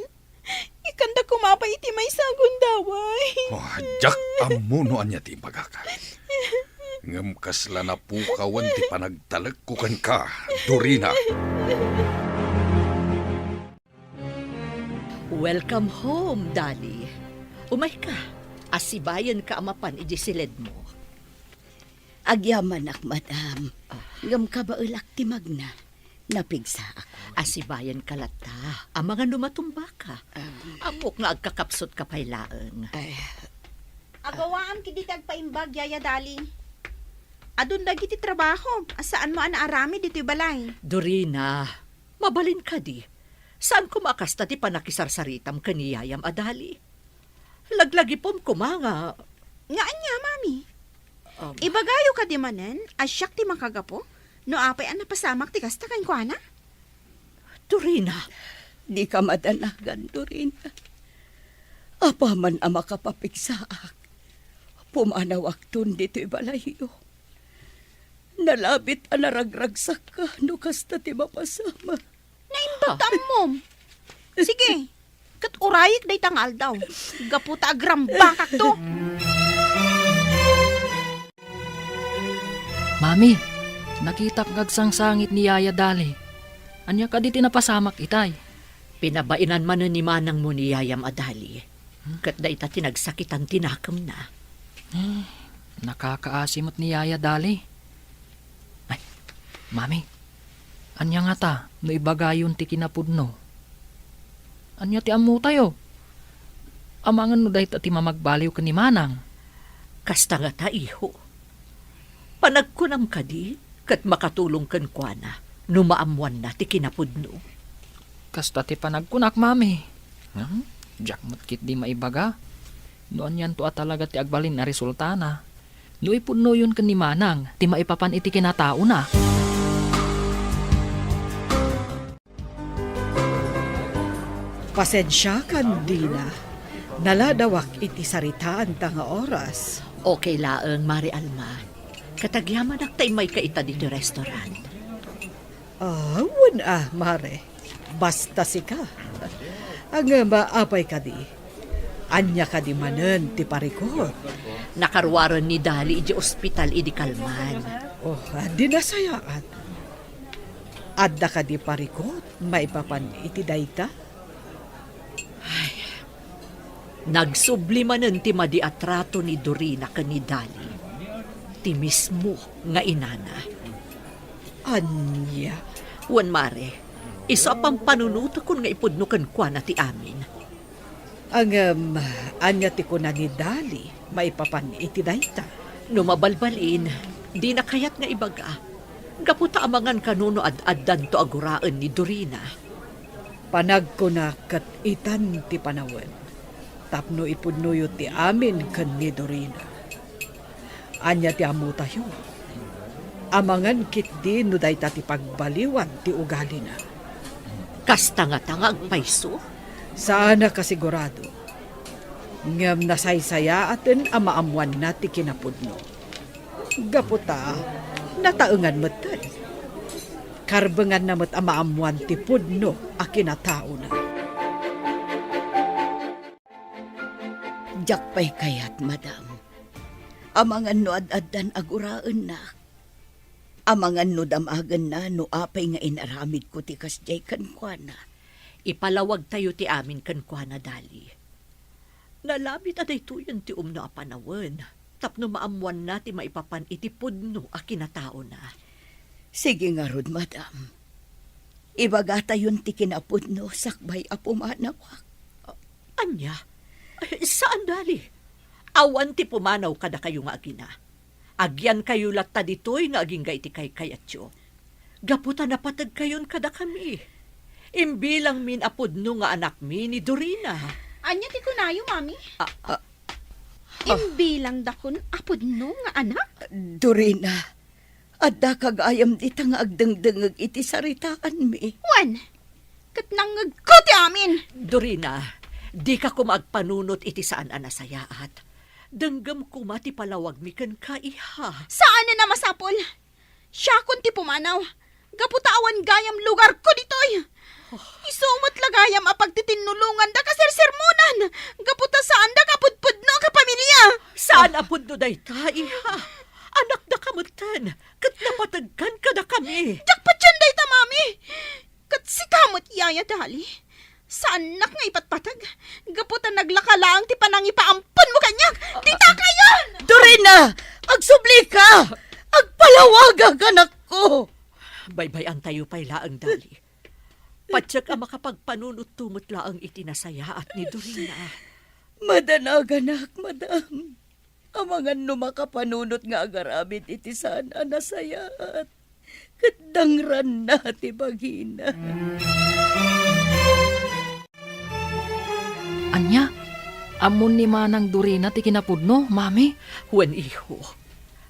Ikkanda koma pay iti maysa a gundaway. Oh, diak ammo no ania ti ibagak. Ngem kasla napukawan ti panagtalekko kenka, Dorina. Welcome home, Dali. Umayka, asibayenka a mapan idiay siledmo. Agyamanak, madam. Ah. Ngem kabaelak ti magna. Napigsaak. Asibayenka latta, amangan no matumbaka. Ah. Ammok nga agkakapsutka pay laeng. Ay. Agawaam ketdi ti agpaimbag, Yaya Dali. Adun dagiti trabahom a saanmo a naaramid ditoy balay. Dorina, mabalin kadi. Saan koma a kasta ti panakisarsaritam ken ni yayam a Dali? Laglagipem koma nga. Nga ania, Mami? Um. Ibagayo kadi manen a siak ti makagapu no apay a napasamak ti kasta kenkuana? Dorina. Dika madanagan, Dorina. Apaman a makapapigsaak, pumanawakton ditoy balayyo. Nalabit a naragragsakka no kasta ti mapasamak. Naimbag ta ammom. Sige, ket urayek dayta nga aldaw. Gapu ta agrambakakto. Mami, nakitak nga agsangsangit ni Yaya Dali. Ania kadi ti napasamak itay? Pinabaenan manen ni manangmo ni yayam a Dali. Ket dayta ti nagsakitan ti nakemna. Eh, nakakaasi met ni Yaya Dali. Ay, Mami, ania ngata no ibagayon ti kinapudno? Ania ti ammotayo? Amangan no dayta ti mamagbaliw ken ni Manang. Kasta ngata, iho. Panagkunam kadi, ket makatulong kenkuana no maammoanna ti kinapudno. Kasta ti panagkunak, Mami. Hmm? Diak met ketdi maibaga no anianto a talaga ti agbalin a resultana no ipudnoyon ken ni Manang ti maipapan iti kinataona. Pasensiakan, Dina. Naladawak iti saritaanta nga oras. Okay laeng, Mare Alma. Ket agyamanak ta immayka ita ditoy restaurant. Ah, wen a, Mare. Basta sika. Ngem, apay kadi? Ania kadi manen ti parikut? Nakaruaren ni Dali idiay ospital idi kalman. Oh, di nasayaat. Adda kadi parikut maipapan iti dayta? Ay, nagsubli manen ti madi a trato ni Dorina ken ni Dali, ti mismo nga inana. Ania? Wen, Mare, isu a pampanunotekon nga ipudno kenkuana ti amin. Ngem, ania ti kuna ni Dali maipapan iti dayta? No mabalbalin, dina kayat nga ibaga. Gapu ta amangan kano no ad-addanto a guraen ni Dorina. Panagkunak ket itan ti panawen tapno ipudnoyo ti amin ken ni Dorina. Ania ti ammotayo? Amangan ketdi no dayta ti pagbaliwan ti ugalina. Kasta ngata nga agpayso? Saanak a sigurado. Ngem nasaysayaaten a maammoanna ti kinapudno. Gapu ta nataengan metten. Karbenganna met a maammoan ti pudno a kinataona. Diak pay kayat, madam. Amangan no ad-addan a guraennak. Amangan no damagenna no apay nga inaramidko ti kasdiay kenkuana. Ipalawagtayo ti amin kenkuana, Dali. Nalabit a daytoyen ti umno a panawen tapno maammoanna ti maipapan iti pudno a kinataona. Sige ngarud, madam. Ibagatayon ti kinapudno sakbay a pumanawak. Ania? Ay, saan, Dali. Awan ti pumanaw kadakayo nga agina. Agyankayo latta ditoy nga agingga iti kaykayatyo. Gapu ta napategkayon kadakami. Imbilangmin a pudno nga anakmi ni Dorina. Ania ti kunayo, Mami? Ah, ah. Imbilangdakon a pudno nga anak? Dorina, addaka gayam dita nga agdengdengngeg iti saritaanmi. Wen, ket nangngegko ti amin. Dorina, dika koma agpanunot iti saan a nasayaat. Denggem koma ti palawagmi kenka, iha. Saanen a masapul. Siakon ti pumanaw. Gapu ta awan gayam lugarko ditoy. Isu met la gayam a pagtitinulongan da kasersermonan. Gapu ta saan da kapudpudno a kapamilya. Saan a pudno dayta, iha. Anakdaka metten, ket napategkan kadakami. Diak patien dayta, Mami. Ket sika met, Yaya Dali. Saannak nga ipatpateg. Gapu ta naglaka laeng ti panangipaamponmo kaniak. Dita kayon! Dorina! Agsublika! Agpalawagak, anakko! Baybay-antayo pay laeng, Dali. Patiek a makapagpanunotto met laeng iti nasayaat ni Dorina. Madanaganak, madam. Amangan no makapanunot nga agaramid iti saan a nasayaat, ket dangranna ti bagina. Ania? Ammon ni Manang Dorina ti kinapudno, Mami? Wen, iho.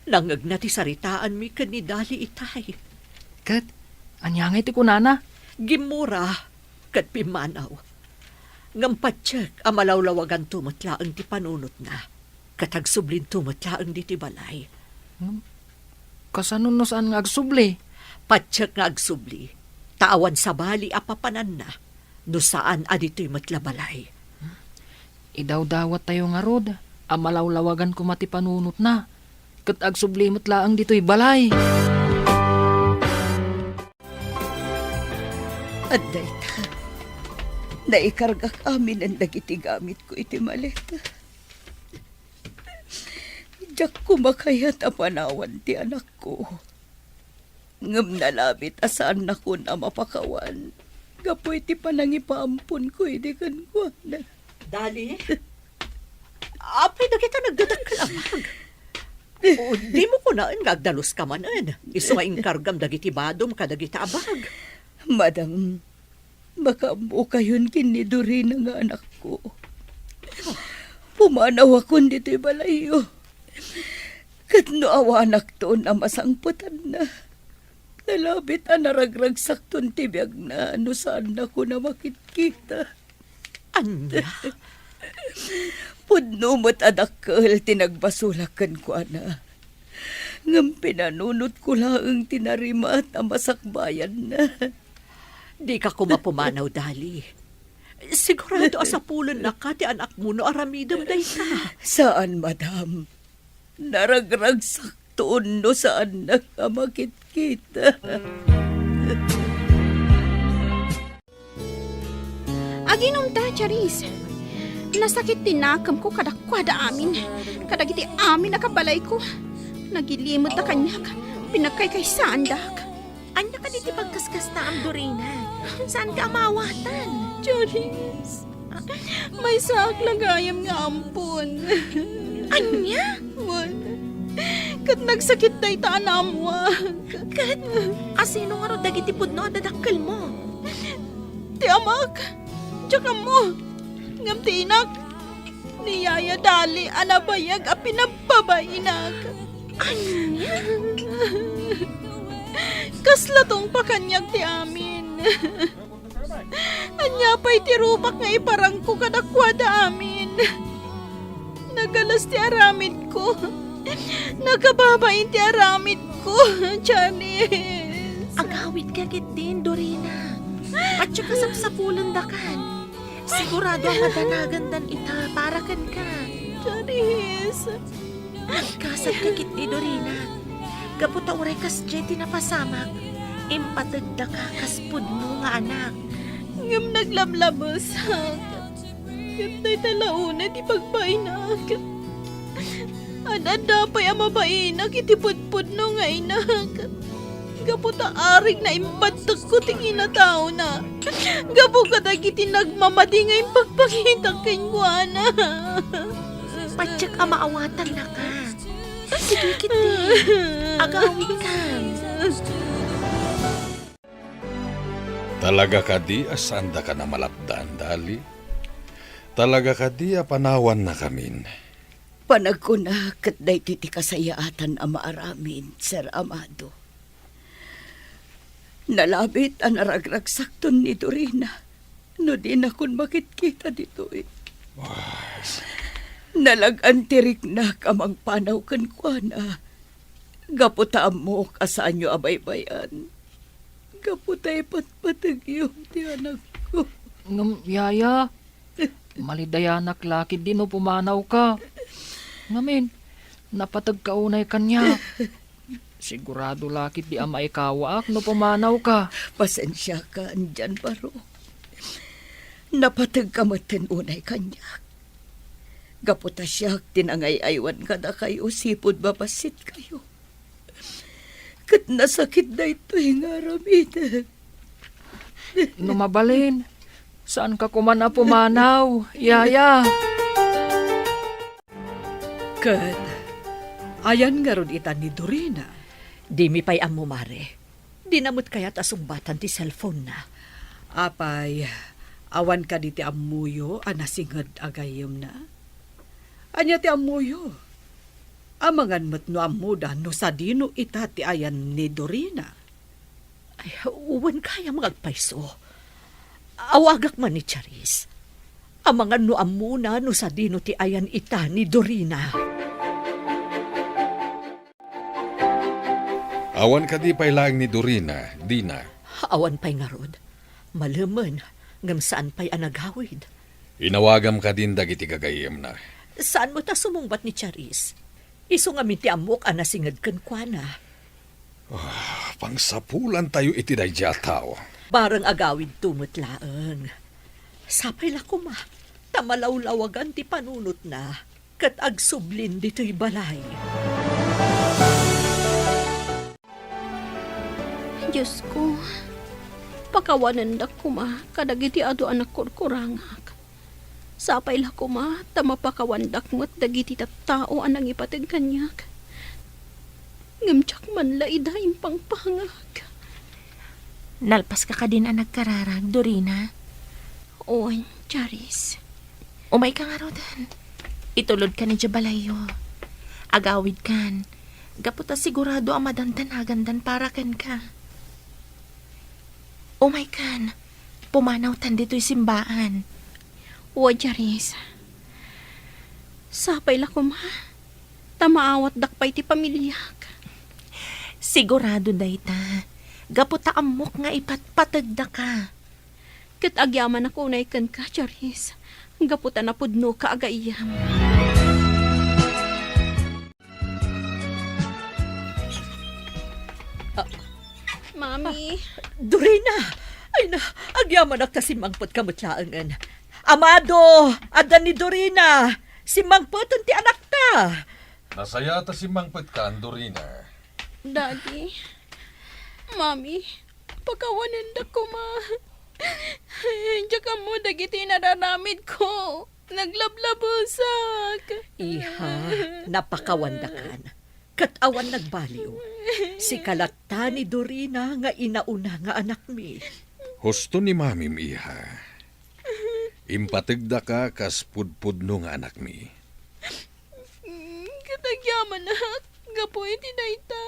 Nangngegna ti saritaanmi ken ni Dali itay. Ket ania ngay ti kunana? Gimmura ket pimmanaw. Ngem patiek a malawlawaganto met laeng ti panunotna, ket agsublinto met laeng ditoy balay. Hmm? Kasano no saan nga agsubli? Patiek nga agsubli, ta awan sabali a papananna no saan a ditoy met la balay. Idawdawattayo ngarud a malawlawagan koma ti panunotna, ket agsubli met laeng ditoy balay. Adda ita, naikargak aminen dagiti gamitko iti maleta. Diak koma kayat a panawan ti anakko. Ngem nalabit a saannakon a mapakawan gapu iti panangipaamponko idi kenkuana. Dali? Apay dagita nagdadakkel a bag? O, dimo kunaen nga agdaluska manen, isu nga inkargam dagiti badom kadagita a bag. Madam, makaammokayon ken ni Dorina nga anakko. Pumanawakon ditoy balayyo. Ket no awanakton a masangpetanna, nalabit a naragragsakton ti biagna no saannakon a makitkita. Ania? Pudno met a dakkel ti nagbasolak kenkuana. Ngem pinanunotko laeng ti narimat a masakbayanna. Dika koma pumanaw, Dali. Sigurado a sapulennaka ti anakmo no aramidem dayta. Saan, madam. Naragragsakton no saannak a makitkita. Aginumta, Charis. Nasakit ti nakemko kadakuada amin, kadagiti amin a kabalayko. Nagilimedda kaniak, pinagkaykaysaandak. Ania kadi ti pagkaskastaam, Dorina? Saanka a maawatan? Charis, Maysaak la gayam nga ampon. Ania? Wen, ket nagsakit dayta a naammoak. Ket asino ngarud dagiti pudno a dadakkelmo? Ti amak, diak ammo. Ngem ti inak, ni Yaya Dali a nabayag a pinagbabainak. Ania? Kasla tungpa kaniak ti amin. Ania pay ti rupak nga iparangko kadakuada amin? Nagalas ti aramidko. Nakababain ti aramidko, Janice. Agawidka ketdin, Dorina. Patio kasapsapulendakan. Sigurado a madanagandan ita para kenka. Janice. Nagkasat ka ketdi, Dorina. Gapu ta uray kasdiay ti napasamak, impategdaka kas pudno nga anak. Ngem naglablabesek. Ket dayta la unay ti pagbainak. Ad-adda pay a mabainak iti pudpudno nga inak. Gapu ta arigna imbadtekko ti kinataona. Gapu kadagiti nagmamadi nga impagpangitak kenkuana. Patiek a maawatannaka. Sige ketdi. Agawidkan. Talaga kadi a saandaka a malapdan, Dali? Talaga kadi a panawannakamin? Panagkuna ket daytoy ti kasayaatan a maaramid, Sir Amado. Nalabit a naragragsakton ni Dorina no dinakon makitkita ditoy. Ah. Nalag-an ti riknak a mangpanaw kenkuana gapu ta ammok a saanyo a baybay-an gapu ta ipatpateggem ti anakko. Ngem, Yaya, malidayanak la ketdi no pumanawka. Ngamin, napategka unay kaniak. Sigurado la ketdi a maikawaak no pumanawka. Pasensiakan diay baro. Napategka metten unay kaniak. Gapu ta siak ti nangay-aywan kadakayo sipud mabassit kayo. Ket nasakit daytoy nga aramidek. No mabalin, saanka koman a pumanaw, Yaya. Ket ayan ngarud ita ni Dorina? Dimi pay ammo, Mare. Dina met kayat a sungbatan ti cellphone-na. Apay, awan kadi ti ammoyo a nasinged a gayyemna? Ania ti ammoyo? Amangan met no ammoda no sadino ita ti ayan ni Dorina. Ay, wen gayam nga agpayso. Awagak man ni Charis. Amangan no ammona no sadino ti ayan ita ni Dorina. Awan kadi pay laeng ni Dorina, Dina? Awan pay ngarud. Malemen, ngem saan pay a nagawid. Inawagam kadin dagiti gagayyemna. Saan met a sumungbat ni Charis? Isu ngamin ti ammok a nasinged kenkuana. Ah, pangsapulantayo iti daydiay a tao. Bareng agawidto met laeng. Sapay la koma, ta malawlawagan ti panunotna, ket agsublin ditoy balay. Diosko, pakawanendak koma kadagiti adu a nagkurkurangak. Sapay la koma ta mapakawandak met dagiti tattao a nangipateg kaniak. Ngem diak man la ida impangpangag. Nalpaska kadin a nagkararag, Dorina? Wen, Charis. Umayka ngaruden. Itulodkan idiay balayyo. Agawidkan. Gapu ta sigurado a madandanagandan para kenka. Umaykan, pumanawtan ditoy simbaan. Wen, Charis. Sapay la koma, ta maawatdak pay ti pamiliak. Sigurado dayta, gapu ta ammok nga ipatpategdaka. Ket agyamanak unay kenka, Charis, gapu ta napudnoka a gayyem. Ah. Mami. Ah, Dorina! Ay na, agyamanak ta simmangpetka met laengen. Amado, adda ni Dorina! Simmangpeten ti anakta! Nasayaat ta simmangpetkan, Dorina. Daddy, Mami, pakawanendak koma. diak ammo dagiti inararamidko. Naglablabusak. Iha, napakawandakan. Ket awan nagbaliw. Sika latta ni Dorina nga inauna nga anakmi. Husto ni Mamim, iha. Impategdaka kas pudpudno nga anakmi. Mm, ket agyamanak, gapu iti dayta.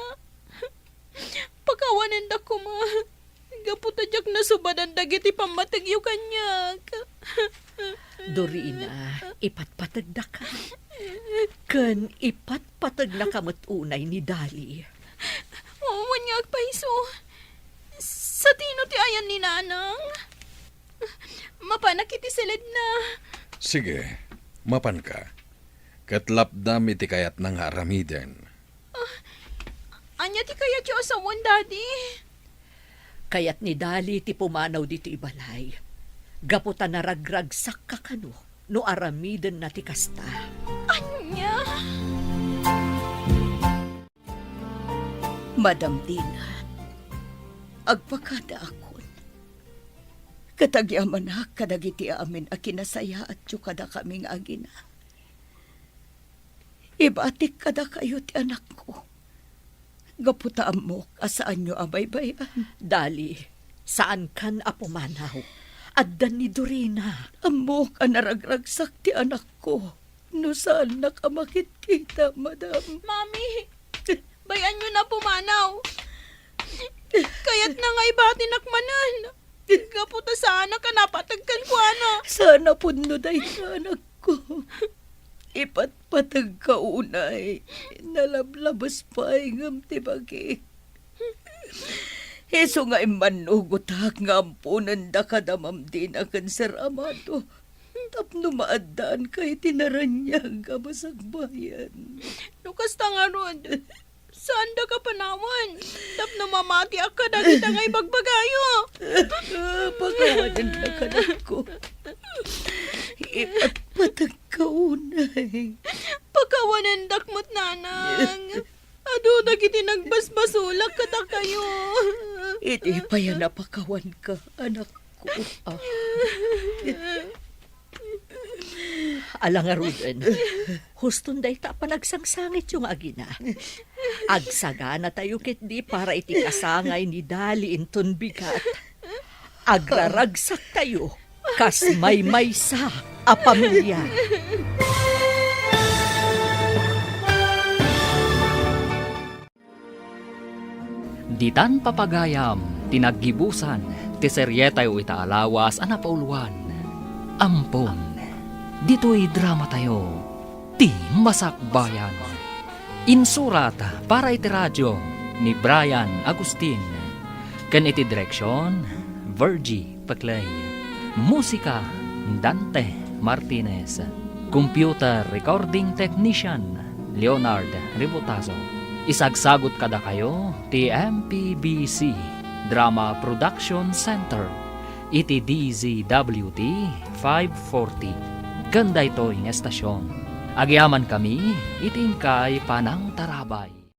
Pakawanendak koma, gapu ta diak nasubadan dagiti pammategyo kaniak. Dorina, ipatpategdaka. Ken ipatpategnaka met unay ni Dali. Wen nga agpayso. Satino ti ayan ni Nanang? Mapanak iti siledna. Sige, mapanka. Ket lapdam iti kayatna nga aramiden. Ah, ania ti kayatyo a sawen, Daddy? Kayat ni Dali ti pumanaw ditoy balay. Gapu ta naragragsakka kano no aramidenna ti kasta. Ania? Madam Dina, agpakadaakon. Ket agyamanak kadagiti amin a kinasayaatyo kadakami nga agina. Ibatik kadakayo ti anakko. Gapu ta ammok a saanyo a baybay-an. Dali, saankan a pumanaw. Adda ni Dorina. Ammok a naragragsak ti anakko no saannak a makitkita, madam. Mami, bay-anyo na pumanaw. Kayatna nga ibatinak manen. Gapu ta saanak a napateg kenkuana. Saan a pudno dayta, anakko. Ipatpategka unay. Nalablabes pay ngem ti bagik. Isu nga immannugotak nga amponendaka da Ma'am Dina ken Sir Amado tapno maaddaanka iti naraniag a masakbayan. No kasta ngarud, saandaka panawen tapno mamatiak kadagita nga ibagbagayo. Pakawanendak, anakko. Ipatpategka unay. Pakawanendak met, Nanang. Adu dagiti nagbasbasolak kadakayo. Idi pay a napakawanka, anakko. Ah. Ala ngaruden, huston dayta a panagsangsangityo nga agina. Agsaganatayo ketdi para iti kasangay ni Dali inton bigat. Agraragsaktayo kas maymaysa a pamilia. Ditan papagayam ti naggibusan ti serietayo ita a lawas a napauluan. Ampon, ditoy dramatayo, Ti Masakbayan. Insurat para iti radio ni Brian Agustin, ken iti direksion, Virgie Peclay. Musika, Dante Martinez. Computer recording technician, Leonard Ributazo. Isagsagut kadakayo ti M P B C Drama Production Center iti D Z W T five forty. Ken daytoy nga estasion, agyamankami iti inkay panangtarabay.